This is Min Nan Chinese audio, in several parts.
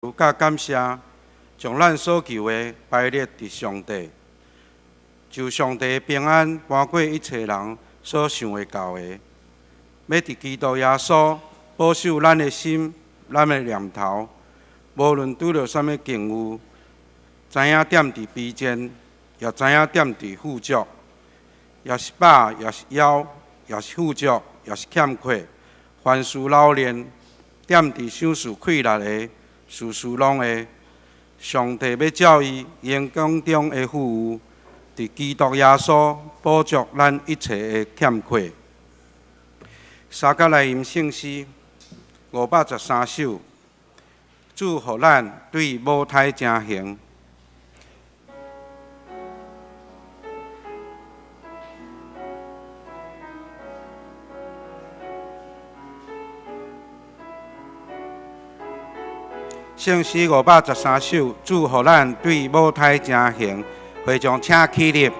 佮感謝，將咱所求的排列佇上帝，就上帝的平安搬過一切人所想會到的，欲佇基督耶穌保守咱的心、咱的念頭，無論拄著啥物境遇，知影踮佇卑賤，也知影踮佇富足，抑是飽，抑是枵，抑是富足，抑是欠缺，凡事老練，踮佇傷事氣力的，事事攏會。上帝欲照伊榮光中的富裕，佇基督耶穌補足咱一切的欠缺。三角來吟聖詩513首，主予咱對母胎成形。聖詩513首，主予咱對母胎成形，會眾請起立。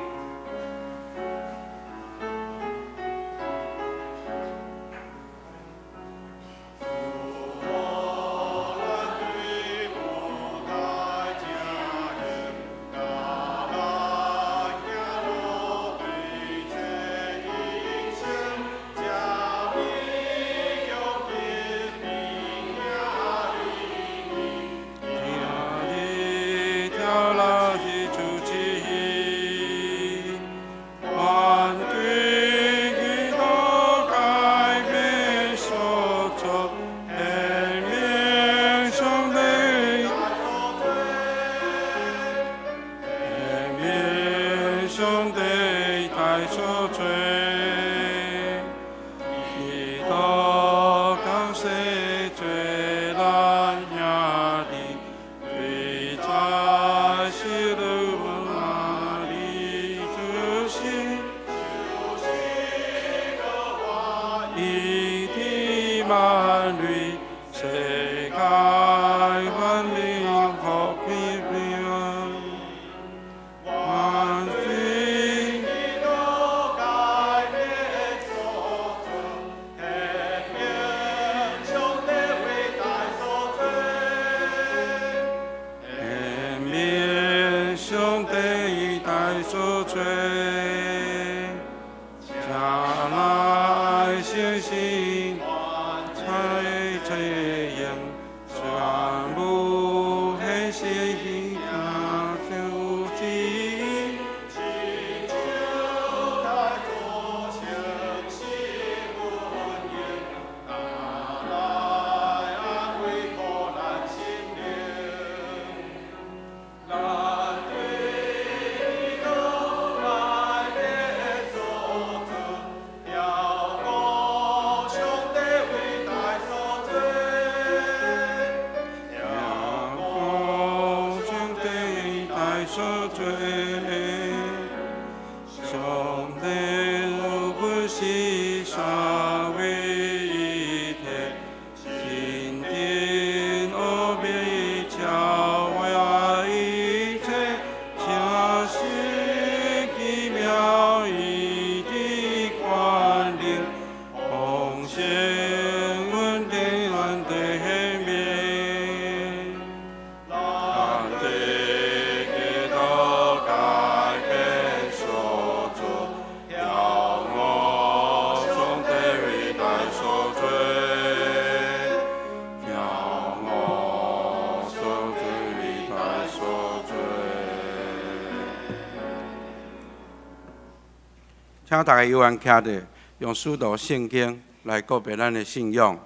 請大家有緣徛著，用使徒聖經來告白咱的信仰。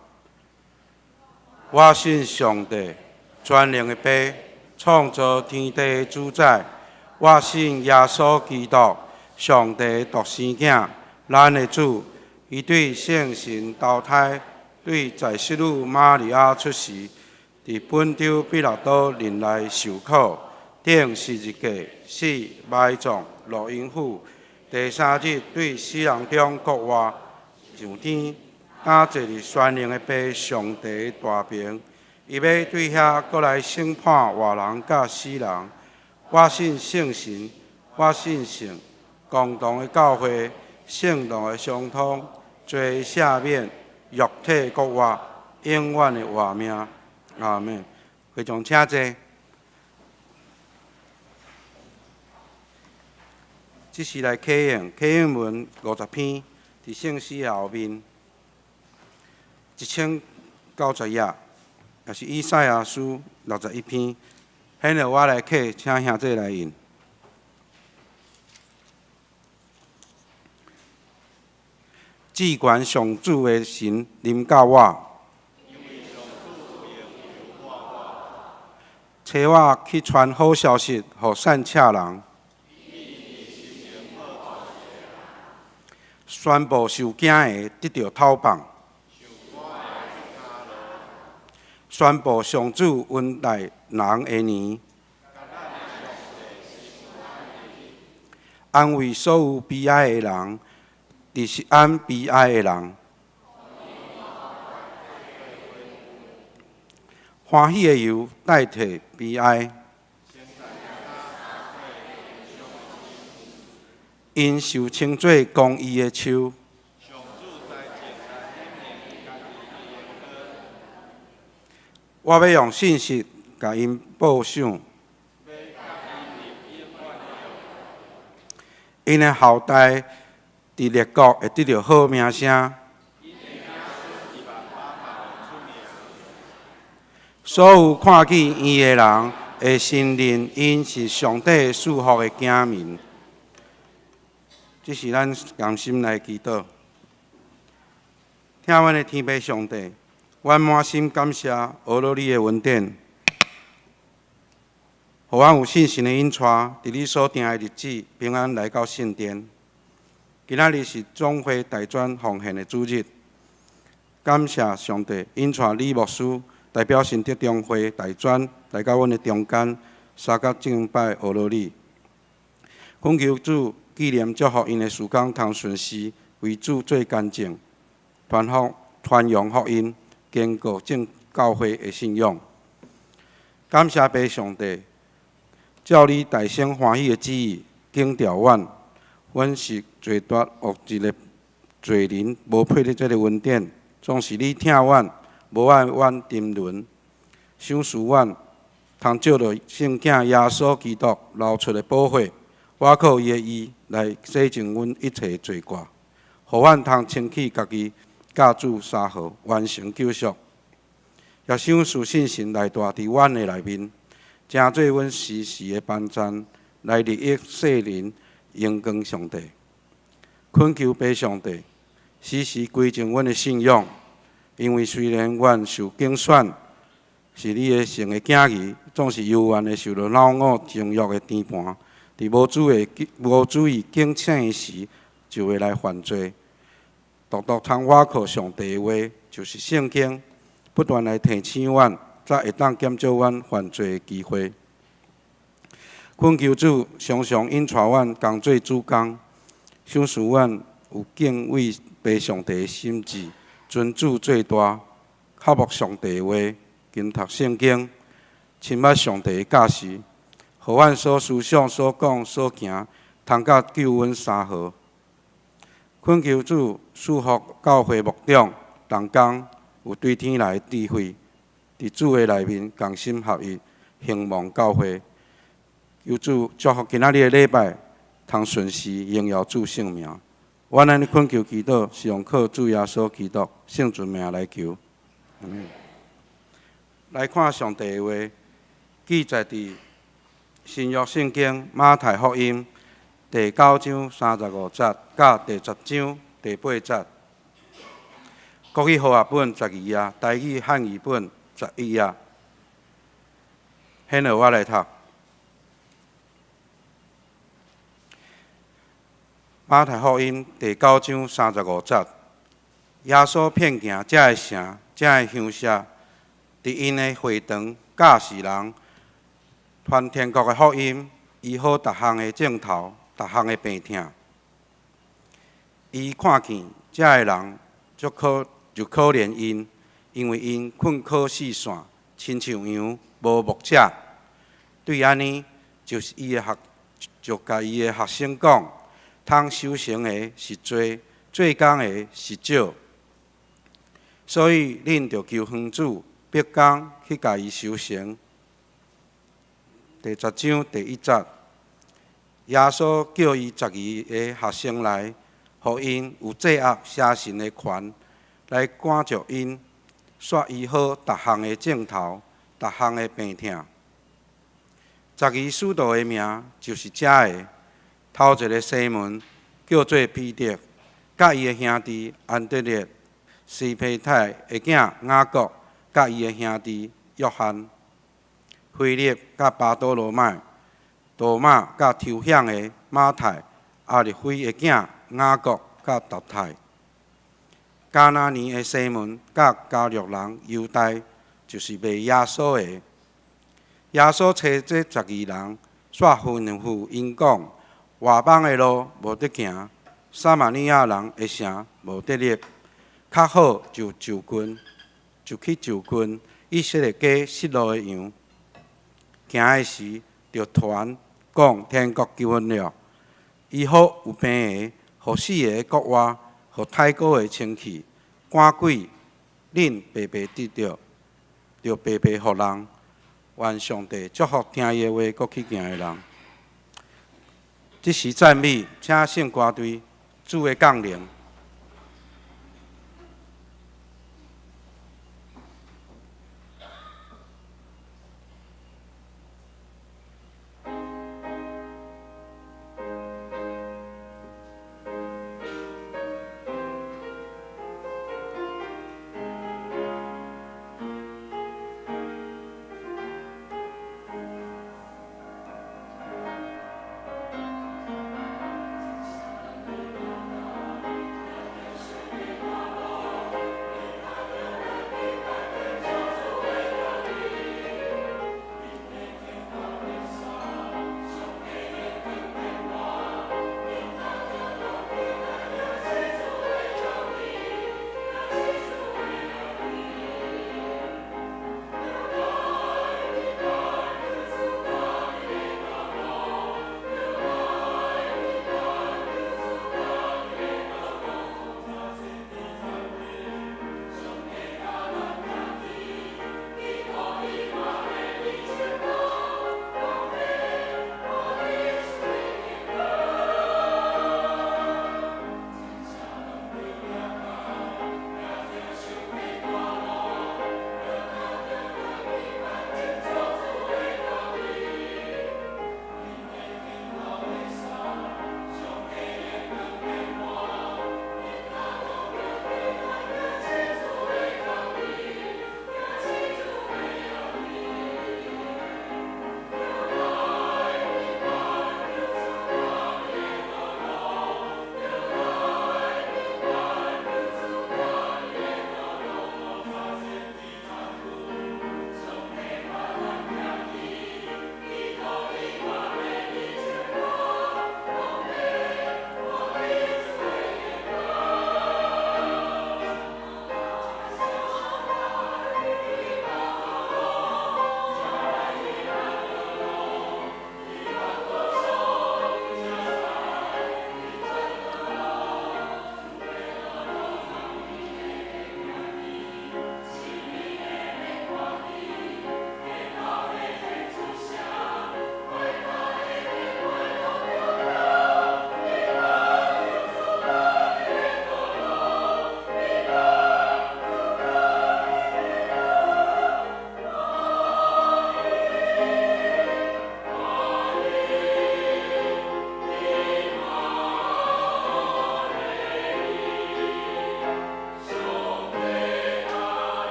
我信上帝，全能的父，創造天地的主宰。我信耶穌基督，上帝的獨生囝，咱的主。伊對聖神投胎，對在聖女瑪利亞出世，佇本丟彼拉多任內受苦，釘十字架，死，埋葬，落陰府。第三日對死人中復活，上天，敢坐佇全能的父上帝的大爿，伊欲對遐閣來審判活人佮死人。我信聖神，我信聖共同的教會，聖徒的相通，罪赦免，肉體復活，永遠的活命。阿們。會眾請坐。這是來啟應，啟應文50篇，佇聖詩的後面1090頁，也是以賽亞書61篇。現在我來啟，請兄弟來印。至懸上主的神臨到我，差我去傳好消息予散赤人，宣布受驚的得著透放，宣布上主恩待人的年，安慰所有悲哀的人，佇錫安悲哀的人，歡喜的油代替悲哀，𪜶受稱做公義的樹。我欲用信實共𪜶報賞，𪜶的後代佇列國會得著好名聲。所有看見伊的人會承認，𪜶是上帝賜福的子民。這是咱同心來祈禱。疼阮的天父上帝，阮滿心感謝呵咾你的恩典，予阮有信神的引帶，佇你所定的日子平安來到聖殿。今仔日是總會大專奉獻的主日，感謝上帝引帶李牧師代表新德中會大專來到阮的中間，相佮敬拜呵咾你。懇求主紀念祝福𪜶的事工通順時，為主做見證，傳福傳揚福音，堅固正教會的信仰。感謝父上帝，照你大聖歡喜的旨意，揀召阮。阮是罪大惡極的罪人，無配得這个恩典。總是你疼阮，無愛阮沉淪，賞賜阮通藉著聖囝耶穌基督流出的寶血，倚靠伊的義來洗淨阮一切罪過，予阮通清去家己，佮主相和，完成救贖。也賞賜聖神來住佇阮的內面，成做阮時時的幫贊，來利益世人。榮光上帝，懇求父上帝時時規正阮的信仰，因為雖然阮受揀選是你的聖的囝兒，總是猶原會受著老我情欲的纏盤，佇無注意警醒時，就會來犯罪。獨獨通倚靠上帝的話，就是聖經，不斷來提醒阮，才會當減少阮犯罪的機會。懇求主常常引帶阮仝做主工，賞賜阮有敬畏父上帝的心志，尊主做大，渴慕上帝的話，勤讀聖經，深捌上帝的教示，予阮所思想、所講、所行，通佮救恩相合。懇求主賜福教會牧長同工有對天來的智慧，佇主的內面同心合意，興旺教會。求主祝福今仔日的禮拜，通順時榮耀主聖名。阮按呢懇求祈禱，是用靠主耶穌基督聖尊名來求。來看上帝的話，記載佇新約聖經馬太福音第九章35節佮第10章第8節。國語和合本12頁，台語漢語本11頁。現在我來讀。馬太福音第九章35節，耶穌遍行這个城、這个鄉社，佇𪜶的會堂教示人，傳天國的福音，醫好逐項的症頭、逐項的病疼。伊看見這个人，足可就可憐𪜶，因為𪜶困苦四散，親像羊無牧者。對按呢，就是伊的學，就共伊的學生講。通收成的是濟，做工的是少，所以恁著求園主，派工去共伊收成。第十章第一節。耶穌叫伊十二个學生來，予𪜶有制壓邪神的權，來趕逐𪜶，煞醫好逐項的症頭、逐項的病疼。十二使徒的名就是這个：頭一个西門叫做彼得，佮伊的兄弟安德烈、西庇太的囝雅各，佮伊的兄弟約翰、腓力佮巴多羅買、多馬佮抽險的馬太、亞利非的囝雅各佮達太、迦拿尼的西門佮加略人猶大，就是賣耶穌的。耶穌揣這十二人，煞吩咐𪜶講：外邦的路無得行，撒瑪利亞人的城無得入，較好就就近，就去就近以色列家失落的羊。行的時，著傳講天國近了。醫好有病的，予死的復活，予癩膏的清去，趕鬼，恁白白得著，就白白予人。願上帝祝福聽伊的話，閣去行的人。這時讚美，請聖歌隊主的降臨。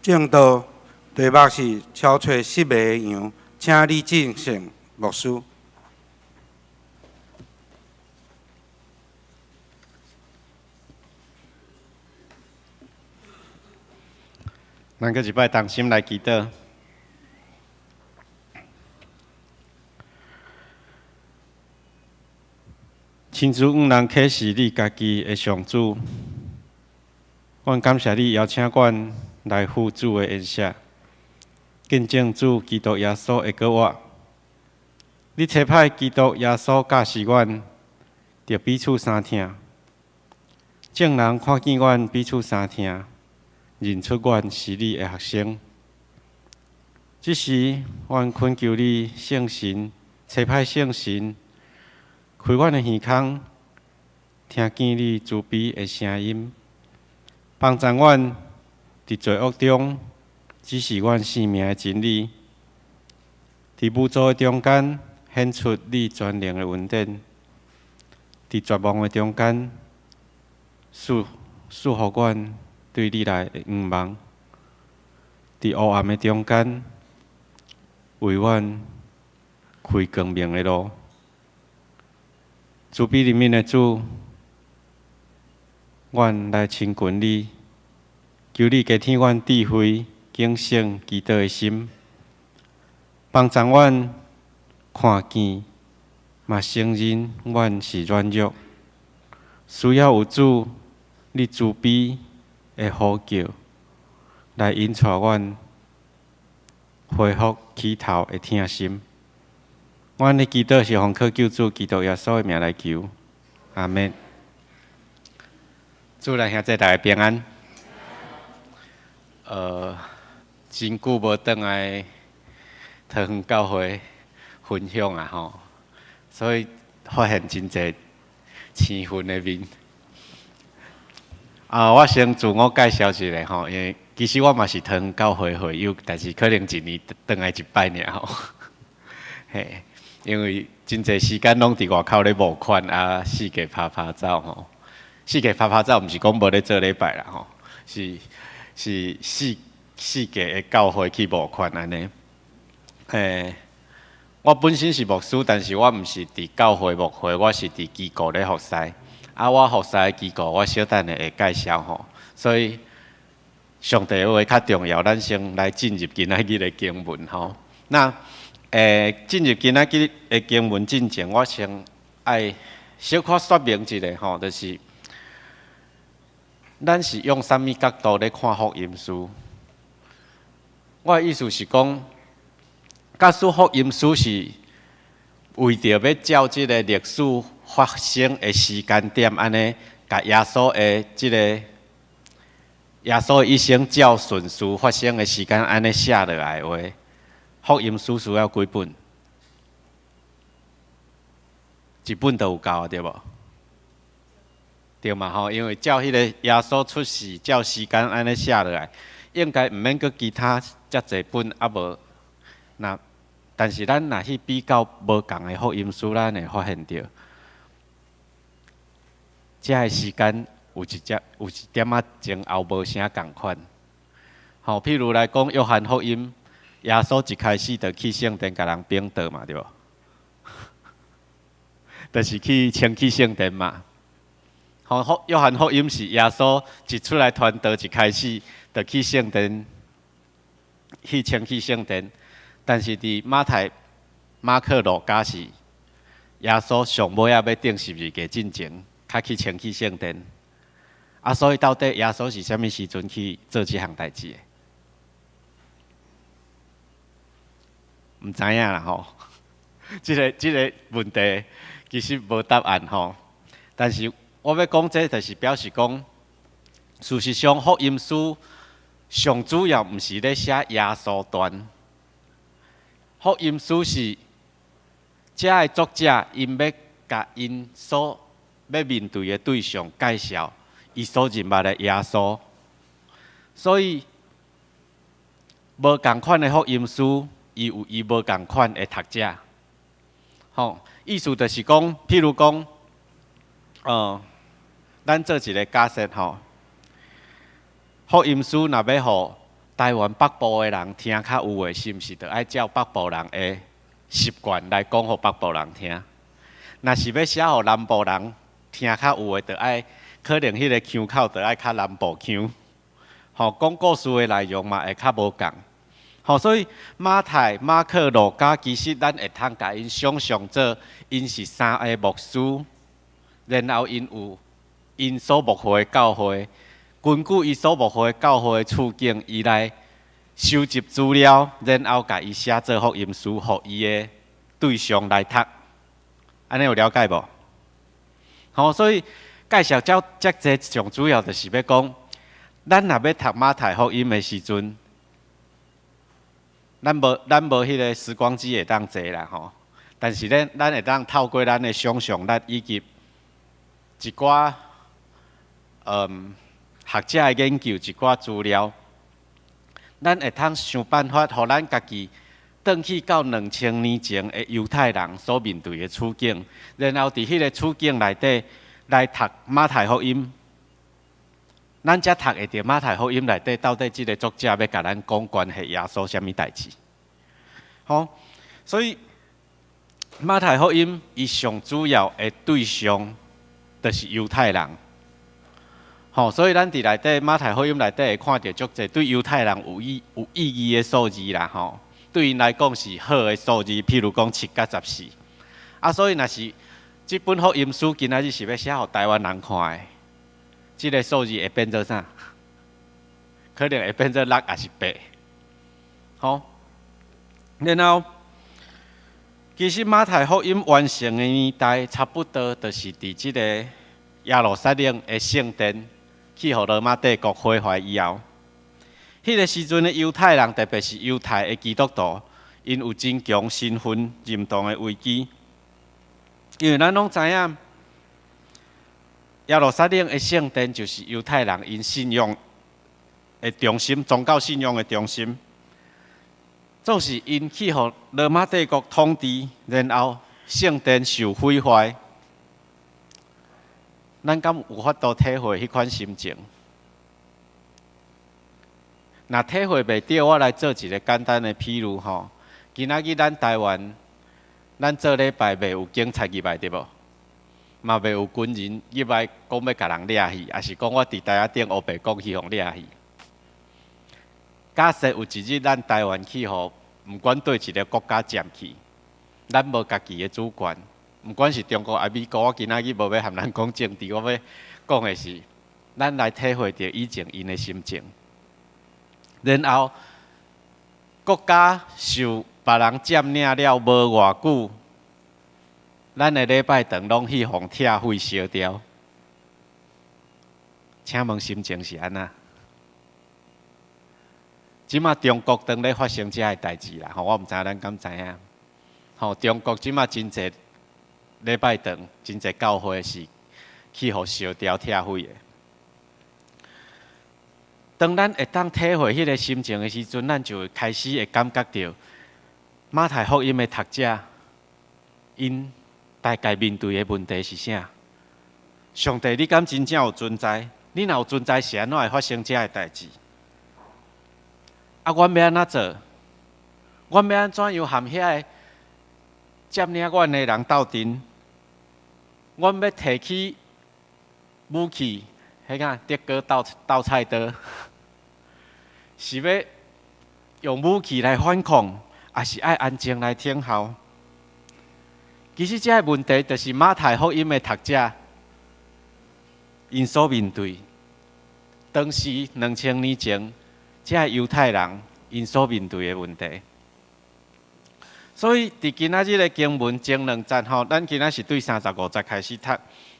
證道題目是超揣失迷的羊，請李進勝牧師。咱閣一擺同心來祈禱。親主，向人啟示你家己的上主，阮感謝你邀請阮。來赴主的筵席，見證主基督耶穌的復活。你差派基督耶穌教示阮，著彼此相疼。眾人看見阮彼此相疼，認出阮是你的學生。這時，阮懇求你聖神，差派聖神，開阮的耳孔，聽見你慈悲的聲音，幫助阮佇罪惡中指示阮生命的真理，佇無助的中間顯出你全能的恩典，佇絕望的中間賜予阮對你來的向望，佇烏暗的中間為阮開光明的路。慈悲憐憫的主，阮來親近你，求你加添阮智慧、警醒、祈禱的心，幫助阮看見，嘛承認阮是軟弱，需要有主你慈悲的呼叫，來引帶阮恢復起頭的疼心。阮的祈禱是奉靠救主基督耶穌的名來求，阿們。主內兄弟大家平安。真久無轉來桃園教會分享啊吼，所以發現真濟生分的面。啊，我先自我介紹一下吼，因為其實我嘛是桃園教會會友，但是可能一年轉來一擺爾吼。嘿，因為真濟時間攏佇外口咧募款啊，四界趴趴走吼。四界趴趴走，毋是講無咧做禮拜啦吼，是四界的教會去募款按呢。我本身是牧師，但是我毋是佇教會牧會，我是佇機構咧服侍。啊，我服侍的機構，我小等下會介紹吼。所以上帝的話較重要，咱先來進入今仔日的經文吼。那進入今仔日的經文進前，我先愛小可說明一下吼，就是咱是用啥物角度咧看福音書？我的意思是講，假使福音書是為著欲照這个歷史發生的時間點，按呢，共耶穌的一生照順序發生的時間按呢寫落來的話，福音書需要幾本？一本就有夠啊，對無？對嘛吼，因為照彼個耶穌出世，照時間按呢寫落來，應該毋免閣其他遮濟本啊無。若但是咱若去比較無仝的福音書，咱會發現著，遮个時間有一點仔前後無啥仝款。吼，譬如來講，約翰福音，耶穌一開始就去聖殿共人稟道嘛，對無？就是去清去聖殿嘛。吼，約翰福音是耶穌一出來傳道，一開始就去聖殿，去清去聖殿。但是佇馬太、馬可、路加是耶穌上尾仔欲釘十字架進前，較去清去聖殿。啊，所以到底耶穌是啥物時陣去做這項代誌的？毋知影啦吼。這个問題其實無答案吼。但是我欲講這，就是表示講，事實上福音書上主要毋是咧寫耶穌傳。福音書是遮个作者𪜶欲共𪜶所欲面對的對象介紹伊所認捌的耶穌，所以無仝款的福音書，伊有伊無仝款的讀者。吼，意思就是講，譬如講，咱做一个假設吼，福音書若欲予台灣北部的人聽較有的，是毋是著愛照北部人的習慣來講予北部人聽？若是欲寫予南部人聽較有的，著愛可能彼個腔口著愛較南部腔。吼，講故事的內容嘛會較無仝。吼，所以馬太、馬可、路加，其實咱會通共𪜶想象做，𪜶是三个牧師，然後𪜶有𪜶所牧會的教會，根據伊所牧會教會的處境，伊來收集資料，然後共伊寫做福音書，予伊的對象來讀。按呢有了解無？好，所以介紹遮遮濟，上主要就是欲講，咱若欲讀馬太福音的時陣，咱無彼个時光機會當坐啦吼。但是咧，咱會當透過咱的想像力以及一寡學者的研究，一寡資料，咱會通想辦法，予咱家己轉去到2000年前的猶太人所面對的處境，然後佇彼个處境內底來讀馬太福音，咱才讀會著馬太福音內底到底這个作者欲共咱講關係耶穌啥物代誌。好，所以馬太福音伊上主要的對象就是猶太人。吼，所以咱佇內底馬太福音內底會看著足濟對猶太人有意義的數字啦，吼，對𪜶來講是好的數字，譬如講7佮14。啊，所以若是這本福音書今仔日是欲寫予台灣人看的，這个數字會變做啥？可能會變做6抑是8。好，然後其實馬太福音完成的年代，差不多就是佇這个耶路撒冷的聖殿去予羅馬帝國毀壞以後，彼个時陣的猶太人，特別是猶太的基督徒，𪜶有真強身份認同的危機。因為咱攏知影，耶路撒冷的聖殿就是猶太人𪜶信仰的中心，宗教信仰的中心。總是𪜶去予羅馬帝國統治，然後聖殿受毀壞，咱敢有法度體會彼款心情？若體會袂著，我來做一个簡單的譬喻吼。今仔日咱台灣，咱做禮拜袂有警察入來對無？嘛袂有軍人入來講欲共人掠去，抑是講我佇台仔頂烏白講去予掠去。假設有一日咱台灣去予毋管佗一个國家佔去，咱無家己的主權，毋管是中國抑美國，我今仔日無欲含人講政治，我欲講的是，咱來體會著以前𪜶的心情。然後國家受別人佔領了無偌久，咱的禮拜堂攏去予拆毀燒掉。請問心情是按怎？這馬中國當咧發生這个代誌啦，吼，我毋知影咱敢知影？吼，中國這馬真濟禮拜堂、真濟教會是去予燒掉、拆毀的。當咱會當體會彼个心情的時陣，咱就會開始會感覺著馬太福音的讀者，𪜶大概面對的問題是啥？上帝，你敢真正有存在？你若有存在，是按怎會發生這个代誌？啊，阮欲按怎做？阮欲按怎樣和遐个佔領阮的人鬥陣？阮欲提起武器，彼個德哥鬥鬥菜刀，是欲用武器來反抗，抑是愛安靜來等候？其實這个問題就是馬太福音的讀者𪜶所面對。當時2000年前，這个猶太人𪜶所面對的問題。所以，佇今仔日的經文前兩節吼，咱今仔是對35節開始讀。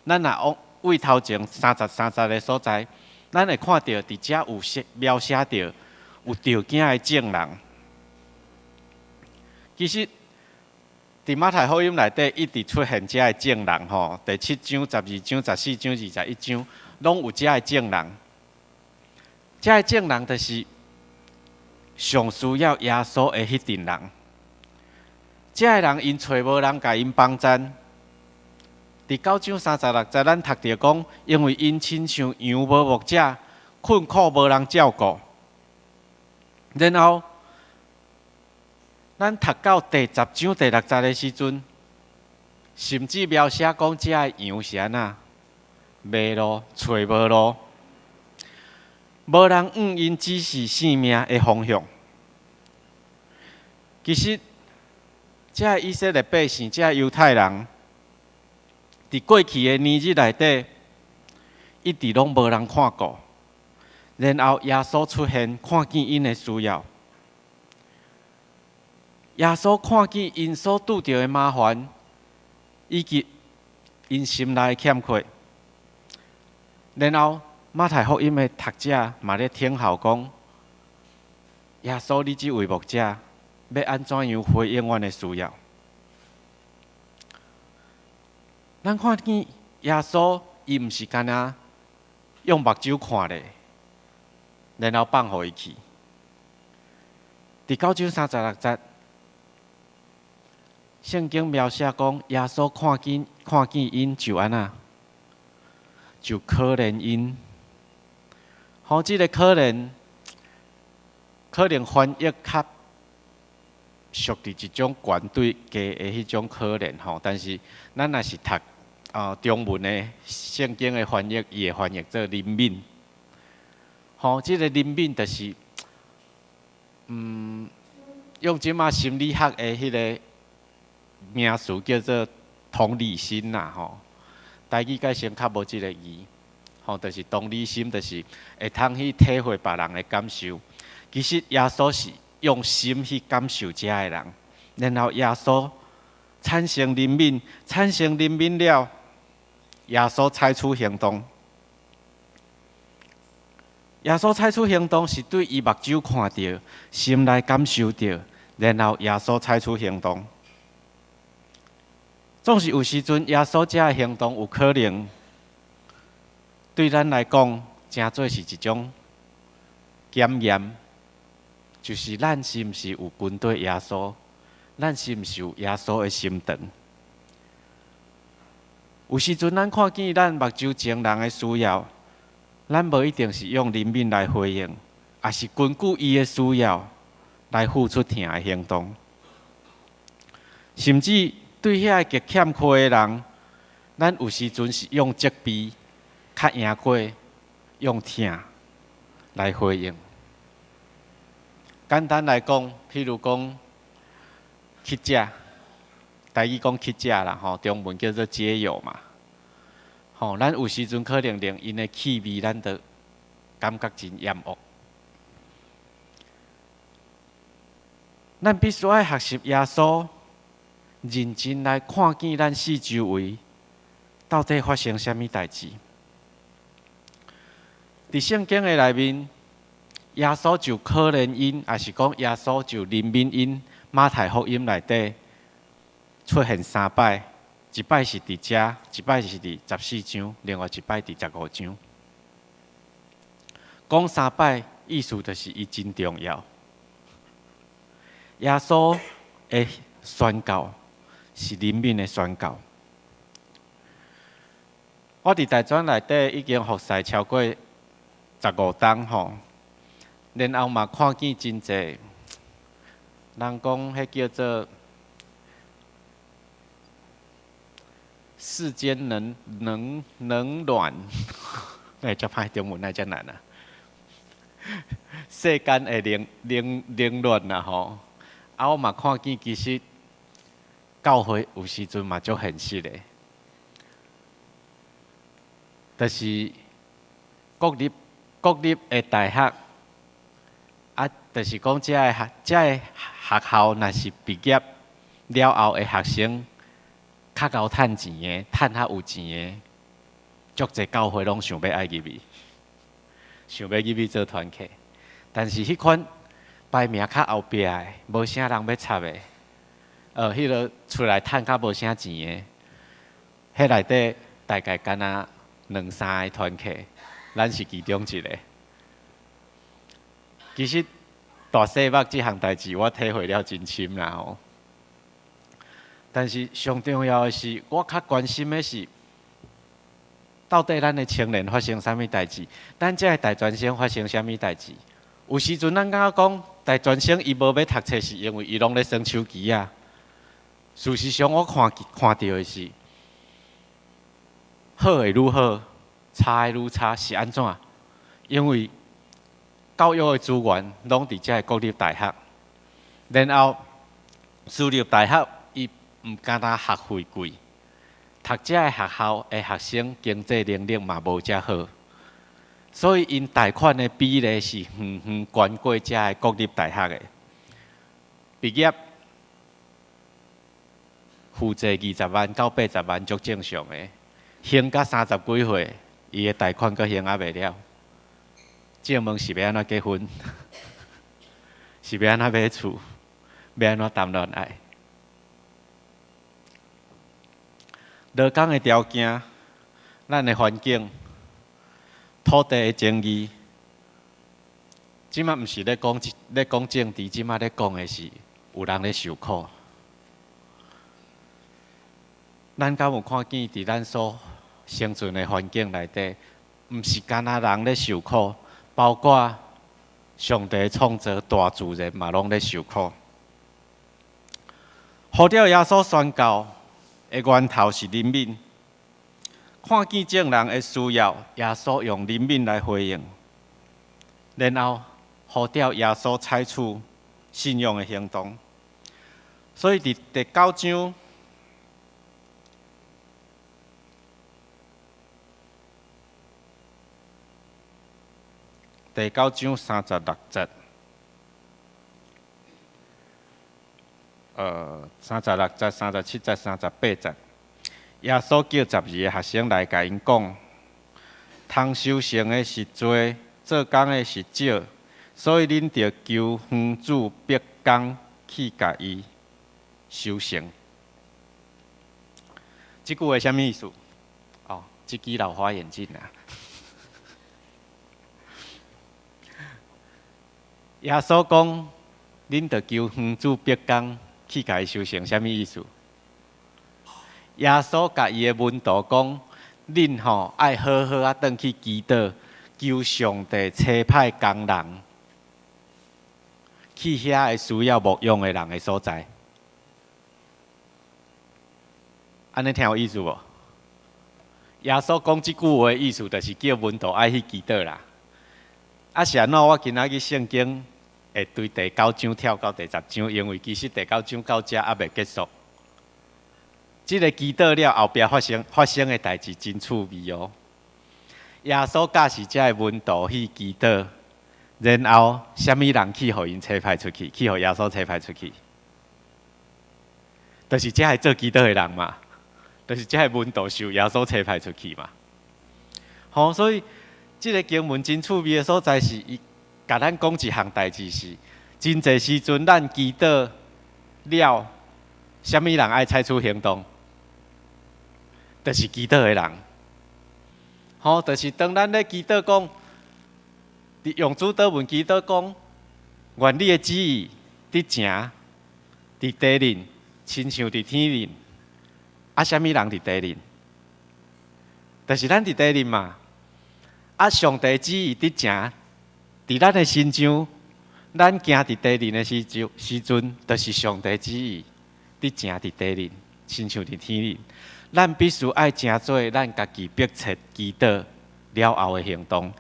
咱若往位頭前33節的所在，咱會看著佇遮有寫描寫著有著驚的眾人。其實，佇馬太福音內底一直出現遮的眾人吼，第七章、12章、14章、21章，攏有遮的眾人。遮的眾人就是上需要耶穌的彼陣人。遮的人𪜶揣無人共𪜶幫贊。佇9章36節，咱讀著講，因為𪜶親像羊無牧者，困苦無人照顧。然後，咱讀到第10章第6節的時陣，甚至描寫講遮的羊是按怎迷路、揣無路，無人向𪜶指示性命的方向。其實，遮的以色列百姓，遮的猶太人，佇過去的年日內底，一直攏無人看顧。然後耶穌出現，看見𪜶的需要。耶穌看見𪜶所拄著的麻煩，以及𪜶心內的欠缺。然後馬太福音的讀者嘛咧聽候講：耶穌，你這位牧者欲按怎樣回應阮的需要？咱看見耶穌，伊毋是干焦用目睭看咧，然後放予伊去。佇9章36節，聖經描寫講，耶穌看見𪜶就按怎，就可憐𪜶。吼，這個可憐，可能翻譯較屬佇一種懸對低的彼種可憐吼，但是咱若是讀中文的聖經的翻譯，伊會翻譯做憐憫。吼，這個憐憫就是，用這馬心理學的彼個名詞叫做同理心啦，吼。台語解釋較無這个字，吼，就是同理心，就是會通去體會別人的感受。其實耶穌是用心去感受遮的人，然後耶穌產生憐憫，產生憐憫了，耶穌採取行動。耶穌採取行動是對伊目睭看著，心內感受著，然後耶穌採取行動。總是有時陣，耶穌遮的行動有可能對咱來講，誠做是一種檢驗，就是咱是毋是有跟綴耶穌，咱是毋是有耶穌的心腸。有時陣咱看見咱目睭前人的需要，咱無一定是用憐憫來回應，抑是根據伊的需要來付出疼的行動，甚至對遐个極欠缺的人，咱有時陣是用責備，較贏過用疼來回應。簡單來講，譬如講乞食，台語講乞食啦，吼，中文叫做街友嘛。吼，咱有時陣可能連𪜶的氣味，咱都感覺真厭惡。咱必須愛學習耶穌，認真來看見咱四周圍到底發生啥物代誌。佇聖經的內面，耶穌就可憐𪜶，抑是講耶穌就憐憫𪜶。馬太福音內底出現三擺，一擺是佇遮，一擺是佇14章，另外一擺佇15章。講三擺，意思就是伊真重要。耶穌的宣教是憐憫的宣教。我佇大專內底已經服侍超過15冬吼，然後嘛看見真濟人講，彼叫做世間冷暖，那遮歹中文，哪遮難啊？世間的冷暖啦吼，啊，我嘛看見其實教會有時陣嘛足現實的，就是國立的大學，啊，就是講遮个學校，若是畢業了後的學生，較𠢕趁錢的，趁較有錢的，足濟教會攏想欲愛入去，想欲入去做團契。但是彼款排名較後壁的，無啥人欲插的，彼个出來趁較無啥錢的，彼內底大概干焦兩三个團契，咱是其中一個。其實大細目這項代誌，我體會了真深啦吼。但是上重要的是，我較關心的是，到底咱的青年發生啥物代誌？咱這个大專生發生啥物代誌？有時陣咱感覺講大專生伊無欲讀冊，是因為伊攏咧耍手機仔。事實上，我看著的是，好的愈好，差的愈差，是按怎？因為教育的資源攏佇遮个國立大學，然後私立大學伊毋敢若學費貴，讀遮个學校的學生經濟能力嘛無遮好，所以𪜶貸款的比例是遠遠懸過遮的國立大學的。畢業負債20萬到80萬，足正常的。還到30幾歲，伊的貸款閣還猶未了。請問是欲按怎結婚？是欲按怎買厝？欲按怎談戀愛？無仝的條件，咱的環境，土地的爭議，這馬毋是咧講政治，這馬咧講的是有人咧受苦。咱敢有看見佇咱所生存的環境內底，毋是干焦人咧受苦，包括上帝創造大自然嘛，攏咧受苦。呼召耶穌宣教的源頭是憐憫，看見眾人的需要，耶穌用憐憫來回應，然後呼召耶穌採取信仰的行動。所以佇第九章，第九章36節，36節、37節、38節，耶穌叫12個學生來，共𪜶講：通收成的是濟，做工的是少，所以恁著求園主派工去共伊收成。這句話啥物意思？哦，這支老花眼鏡啊。耶穌講：恁著求園主派工去共伊收成，啥物意思？耶穌共伊的門徒講：恁吼愛好好仔轉去祈禱，求上帝差派工人去遐個需要牧養的人的所在。按呢聽有意思無？耶穌講這句話的意思，就是叫門徒愛去祈禱啦。啊，是按怎？我今仔日聖經會對第九章跳到第十章，因為其實第九章到遮猶未結束。這个祈禱了後壁發生的代誌真趣味哦。耶穌教示遮个門徒去祈禱，然後啥物人去予𪜶差派出去？去予耶穌差派出去？就是遮个做祈禱的人嘛，就是遮个門徒受耶穌差派出去嘛。吼，所以這个經文真趣味的所在是，伊共咱講一項代誌是，真濟時陣咱祈禱了，啥物人愛採取行動？就是祈禱的人。吼，就是當咱咧祈禱講，佇用主禱文祈禱講，願你的旨意佇成，佇地面，親像佇天面。啊，啥物人佇地面？就是咱佇地面嘛。啊，上帝旨意佇成，佇咱的身上，咱行佇地面的時陣，就是上帝旨意佇成佇地面，親像佇天面。咱必須愛成做咱家己迫切祈禱了後的行動。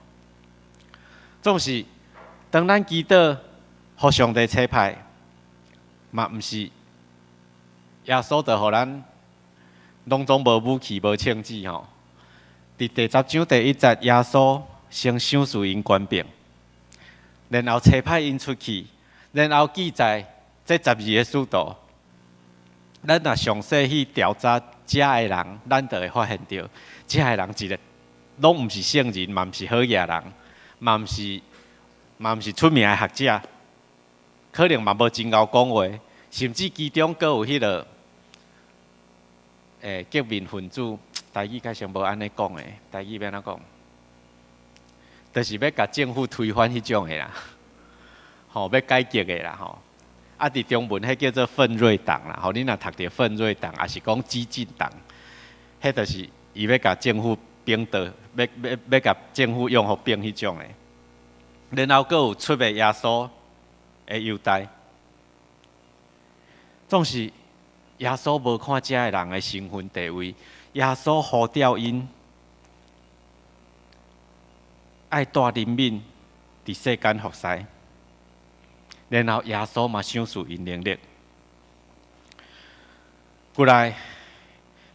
總是當咱祈禱，予上帝差派，嘛毋是耶穌就予咱攏總無武器、無槍子吼。佇第十章第一節，耶穌先賞賜𪜶權柄，然後差派𪜶出去，然後記載這12個使徒。咱若詳細去調查遮的人，咱就會發現著，遮的人一个攏毋是聖人，嘛毋是好額人，嘛毋是出名的學者，可能嘛無真𠢕講話，甚至其中閣有彼个革命分子，台語較像無按呢講的，台語欲按怎講？就是欲共政府推翻彼種的啦，吼，欲改革的啦，吼。啊，佇中文彼叫做奮銳黨啦，吼，你若讀著奮銳黨，抑是講激進黨，彼就是伊欲共政府反倒，欲共政府用予反彼種的。然後閣有出賣耶穌的猶大，總是耶穌無看遮的人的身份地位，耶穌呼召𪜶愛帶憐憫佇世間服侍。然後耶穌嘛賞賜𪜶能力。過來，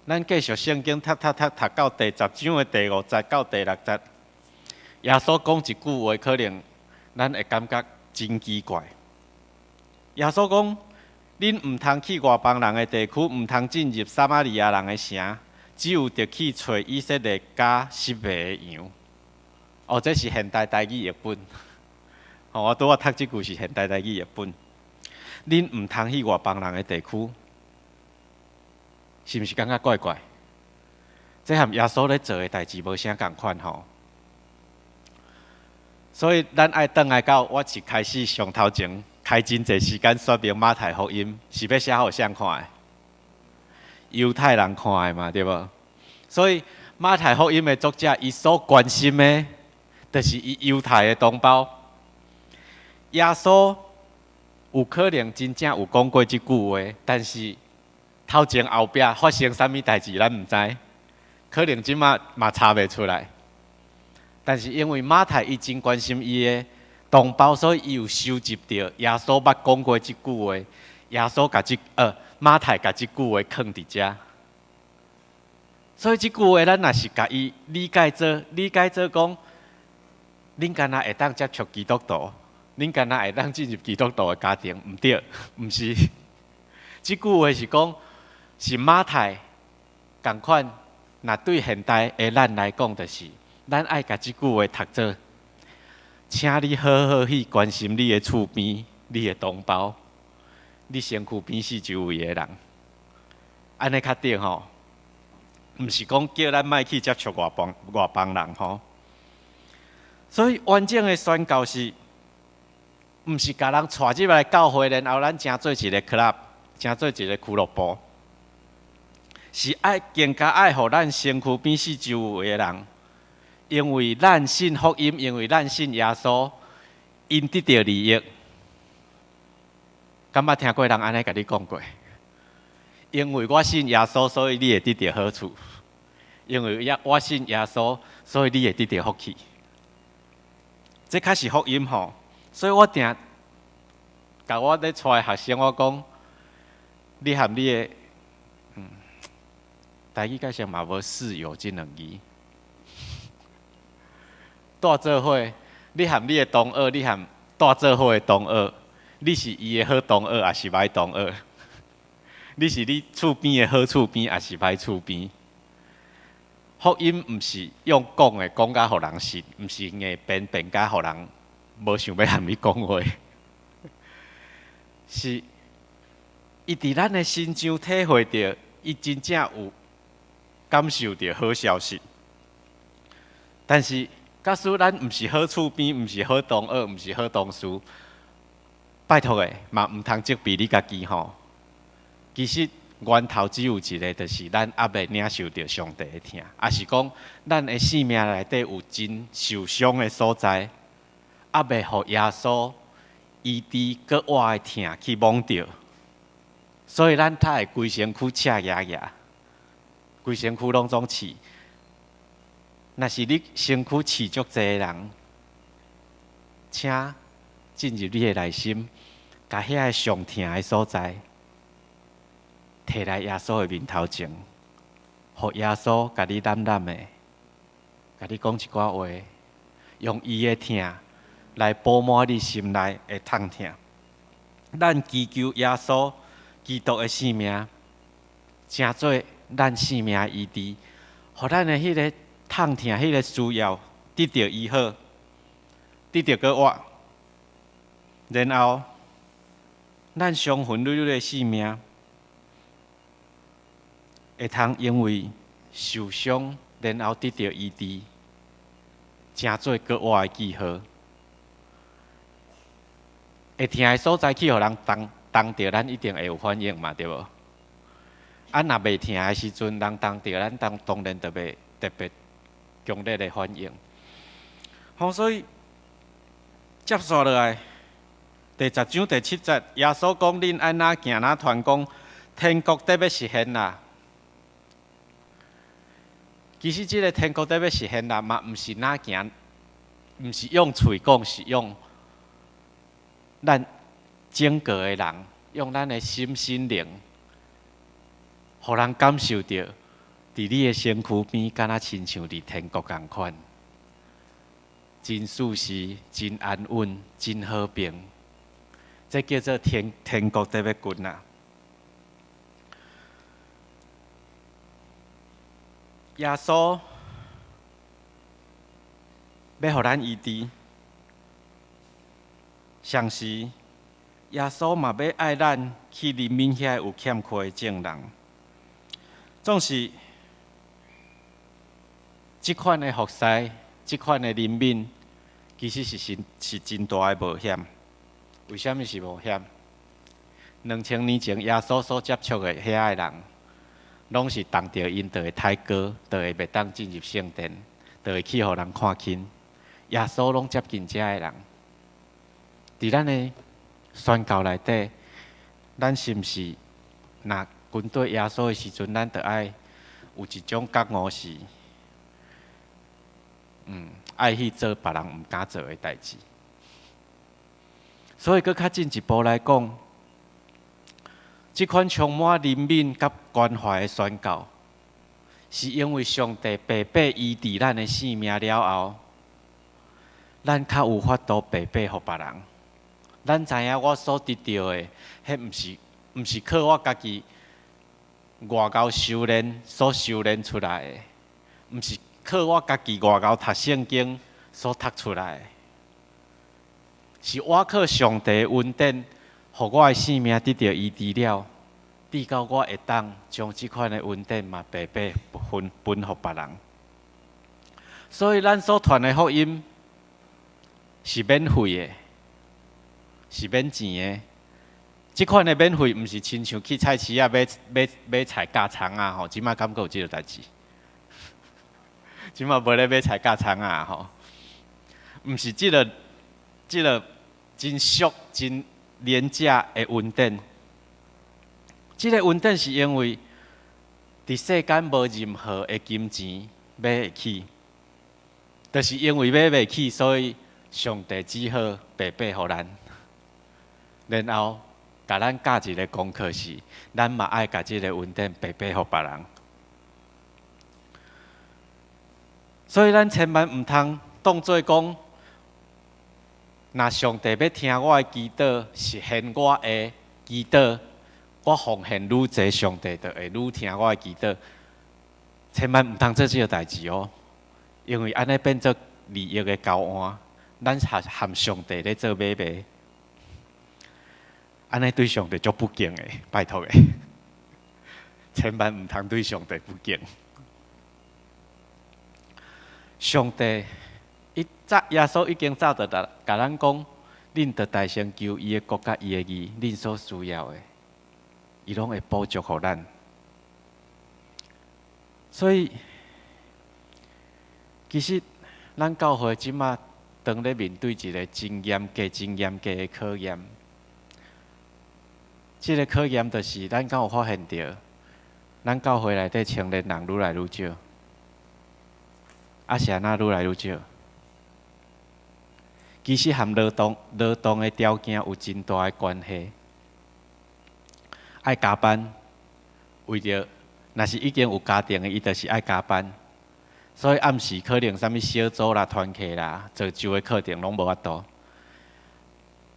咱繼續聖經讀讀讀讀到第十章的第五節到第六節。耶穌講一句話，可能咱會感覺真奇怪。耶穌講：恁毋通去外邦人的地區，毋通進入撒瑪利亞人的城，只有著去揣以色列家失迷的羊。哦，這是現代台語譯本。吼，我拄仔讀這句是現代台語譯本。恁毋通去外邦人的地區，是毋是感覺怪怪？這和耶穌咧做的代誌無啥仝款吼。所以咱愛轉來到我一開始上頭前開真濟時間說明馬太福音是欲寫予誰看的？猶太人看的嘛，對無？所以馬太福音的作者，伊所關心的，就是伊猶太的同胞。耶穌有可能真正有講過這句話，但是頭前後壁發生啥物代誌，咱毋知，可能這馬嘛查袂出來。但是因為馬太伊真關心伊的同胞，所以伊有收集著耶穌捌講過這句話。耶穌共這馬太共這句話囥佇遮，所以這句話咱若是共伊理解做講，恁敢若會當接觸基督徒，恁敢若會當進入基督徒的家庭，毋對，毋是。這句話是講，是馬太仝款，若對現代的咱來講，就是咱愛共這句話讀做，請你好好去關心你的厝邊、你的同胞、你身軀邊四周圍的人，按呢較對吼。毋是講叫咱莫去接觸外邦人吼。所以完整的宣教是，毋是共人帶入來教會，然後咱成做一个 club，成做一个俱樂部，是愛更加愛予咱身軀邊四周圍的人，因為咱信福音，因為咱信耶穌，𪜶得著利益。敢捌聽過人按呢共你講過？因為我信耶穌，所以你會得著好處；因為我信耶穌，所以你會得著福氣。這較是福音吼，所以我定共我咧帶學生，我講，你和你的，台語解釋嘛無室友這兩字。蹛做伙，你和你的同學，你和蹛做伙的同學，你是伊的好同學，抑是歹同學？你是你厝邊的好厝邊，抑是歹厝邊？福音毋是用講的，講甲予人信，毋是硬辯辯甲予人無想欲和你講話，是伊佇咱的身上體會著，伊真正有感受著好消息。但是，假使咱毋是好厝邊，毋是好同學，毋是好同事，拜託的嘛，毋通責備你家己吼。其實源頭只有一个，就是咱猶未領受著上帝的疼，抑是講咱的生命內底有真受傷的所在，猶未予耶穌醫治閣活的疼去摸著，所以咱才會規身軀赤牙牙，規身軀攏總刺。若是你身軀刺足濟的人，請進入你的內心，共遐个上疼的所在，提來耶穌的面頭前，予耶穌共你攬攬的，共你講一寡話，用伊的疼來補滿你心內的痛疼。咱祈求耶穌基督的性命，成做咱性命的醫治，予咱的彼个痛疼、彼个需要得著醫好，得著閣活，然後咱傷痕累累的性命，會通因為受傷，然後得著醫治，成做閣活的記號。會疼的所在去予人動動著，咱一定會有反應嘛，對無？啊，若袂疼的時陣，人動著，咱當然就袂特別強烈的反應。好，所以接續落來，第10章第7節，耶穌講：恁按怎行怎傳講，天國得欲實現啦。其實這个天國得欲實現啦，嘛毋是哪行，毋是用喙講，是用咱整個的人，用咱的心心靈，予人感受著，佇你的身軀邊，敢若親像佇天國仝款。真舒適、真安穩、真和平。這叫做天國得欲近啊！耶穌欲予咱醫治，同時耶穌嘛欲愛咱去憐憫遐有欠缺的眾人。總是這款的服侍，這款的憐憫，其實是真大的冒險。為啥物是冒險？2000年前耶穌所接觸的遐个人，攏是動著𪜶就會刣割，就會袂當進入聖殿，就會去予人看輕。耶穌攏接近遮个人。佇咱的宣教內底，咱是毋是若跟綴耶穌的時陣，咱就愛有一種覺悟是，愛去做別人毋敢做的代誌。所以，閣較進一步來講，這款充滿憐憫佮關懷的宣教，是因為上帝白白醫治咱的性命了後，咱較有法度白白予別人。咱知影我所得著的，彼毋是靠我家己外𠢕修煉所修煉出來的，毋是靠我家己外𠢕讀聖經所讀出來的。是我靠上帝的恩典，予我的性命得著醫治了，直到我會當將這款的恩典嘛白白分予別人。所以，咱所傳的福音是免費的，是免錢的。這款的免費，毋是親像去菜市仔買菜夾蔥仔吼，這馬敢閣有這个代誌？這馬無咧買菜夾蔥仔吼，毋是這个真俗、真廉價的恩典。這个恩典是因為佇世間無任何的金錢買會起，就是因為買袂起，所以上帝只好白白予咱，然後共咱教一个功課是，咱嘛愛共這个恩典白白予別人。所以咱千萬毋通當做講，若上帝欲聽我的祈禱，實現我的祈禱，我奉獻愈濟，上帝就會愈聽我的祈禱。千萬毋通做這个代誌哦，因為按呢變做利益的交換，咱和上帝咧做買賣，按呢對上帝足不敬的，拜託的，千萬毋通對上帝不敬。上帝伊早耶穌已經早就共咱講，恁著代先求伊的國佮伊的義，恁所需要的，伊攏會補足予咱。所以，其實咱教會這馬當咧面對一個真嚴格、真嚴格的考驗。這个考驗就是，咱敢有發現著，咱教會內底青年人愈來愈少，啊是按怎愈來愈少？其實和勞動的條件有真大的關係。愛加班，為著若是已經有家庭的，伊就是愛加班，所以暗時可能啥物小組啦、團契啦、做周的課程攏無法度。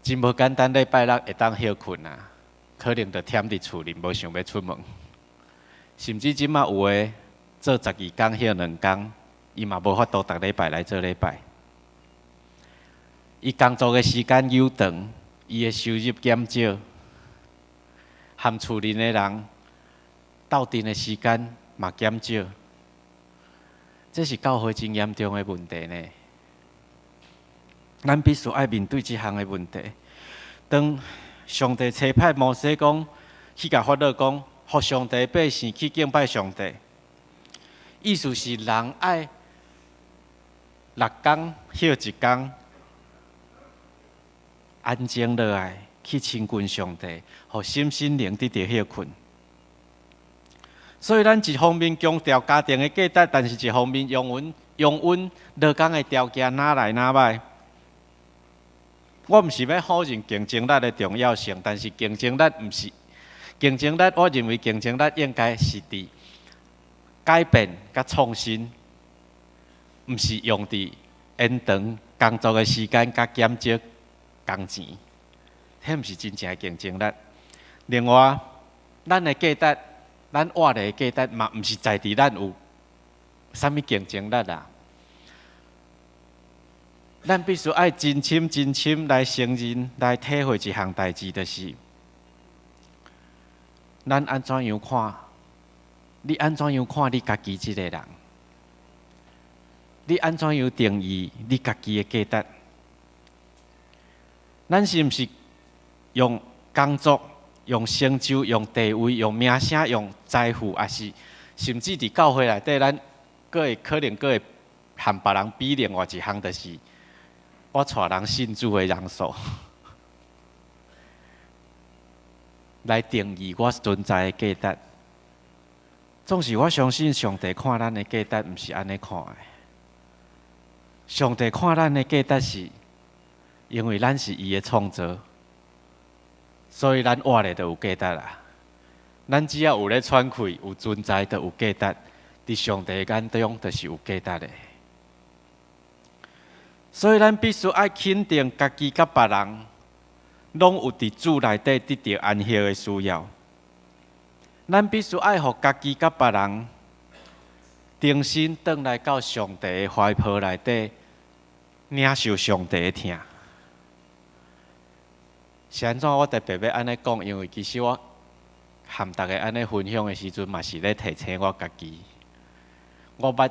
真無簡單，禮拜六會當歇睏啊，可能就忝佇厝裡，無想欲出門。甚至這馬有的做12工歇2工，伊嘛無法度逐禮拜來做禮拜。伊工作的時間又長，伊的收入減少，和厝裡的人鬥陣的時間嘛減少，這是教會真嚴重的問題呢。咱必須愛面對這項的問題。當上帝差派摩西講去共法老講，予上帝百姓去敬拜上帝，意思是人愛6工歇一工，安靜落來去親近上帝，予身心靈得著歇睏。所以咱一方面強調家庭的價值，但是一方面容允勞工的條件哪來哪歹。我毋是欲否認競爭力的重要性，但是競爭力毋是競爭力，我認為競爭力應該是佇改變佮創新，毋是用佇延長工作的時間佮減少工錢，彼毋是真正的競爭力。另外，咱的價值，咱活的價值嘛，毋是在佇咱有啥物競爭力啊。咱必須愛真深真深來承認、來體會一項代誌，就是咱按怎樣看，你按怎樣看你家己這個人，你按怎樣定義你家己的價值？咱是毋是用工作、用成就、用地位、用名聲、用財富，抑是甚至佇教會內底，咱閣會可能閣會和別人比另外一項，就是我帶人信主的人數，來定義我存在的價值。總是我相信上帝看咱的價值，毋是按呢看的。上帝看咱的價值是，因為咱是伊的創造，所以咱活咧就有價值啦。咱只要有咧喘氣、有存在，就有價值。佇上帝眼中，就是有價值的。所以咱必須愛肯定家己佮別人，攏有佇主內底得著安息的需要。咱必須愛予家己佮別人重新轉來到上帝的懷抱內底，領受上帝的疼。是按怎我特別欲按呢講？因為其實我和逐家按呢分享的時陣，嘛是咧提醒我家己。我捌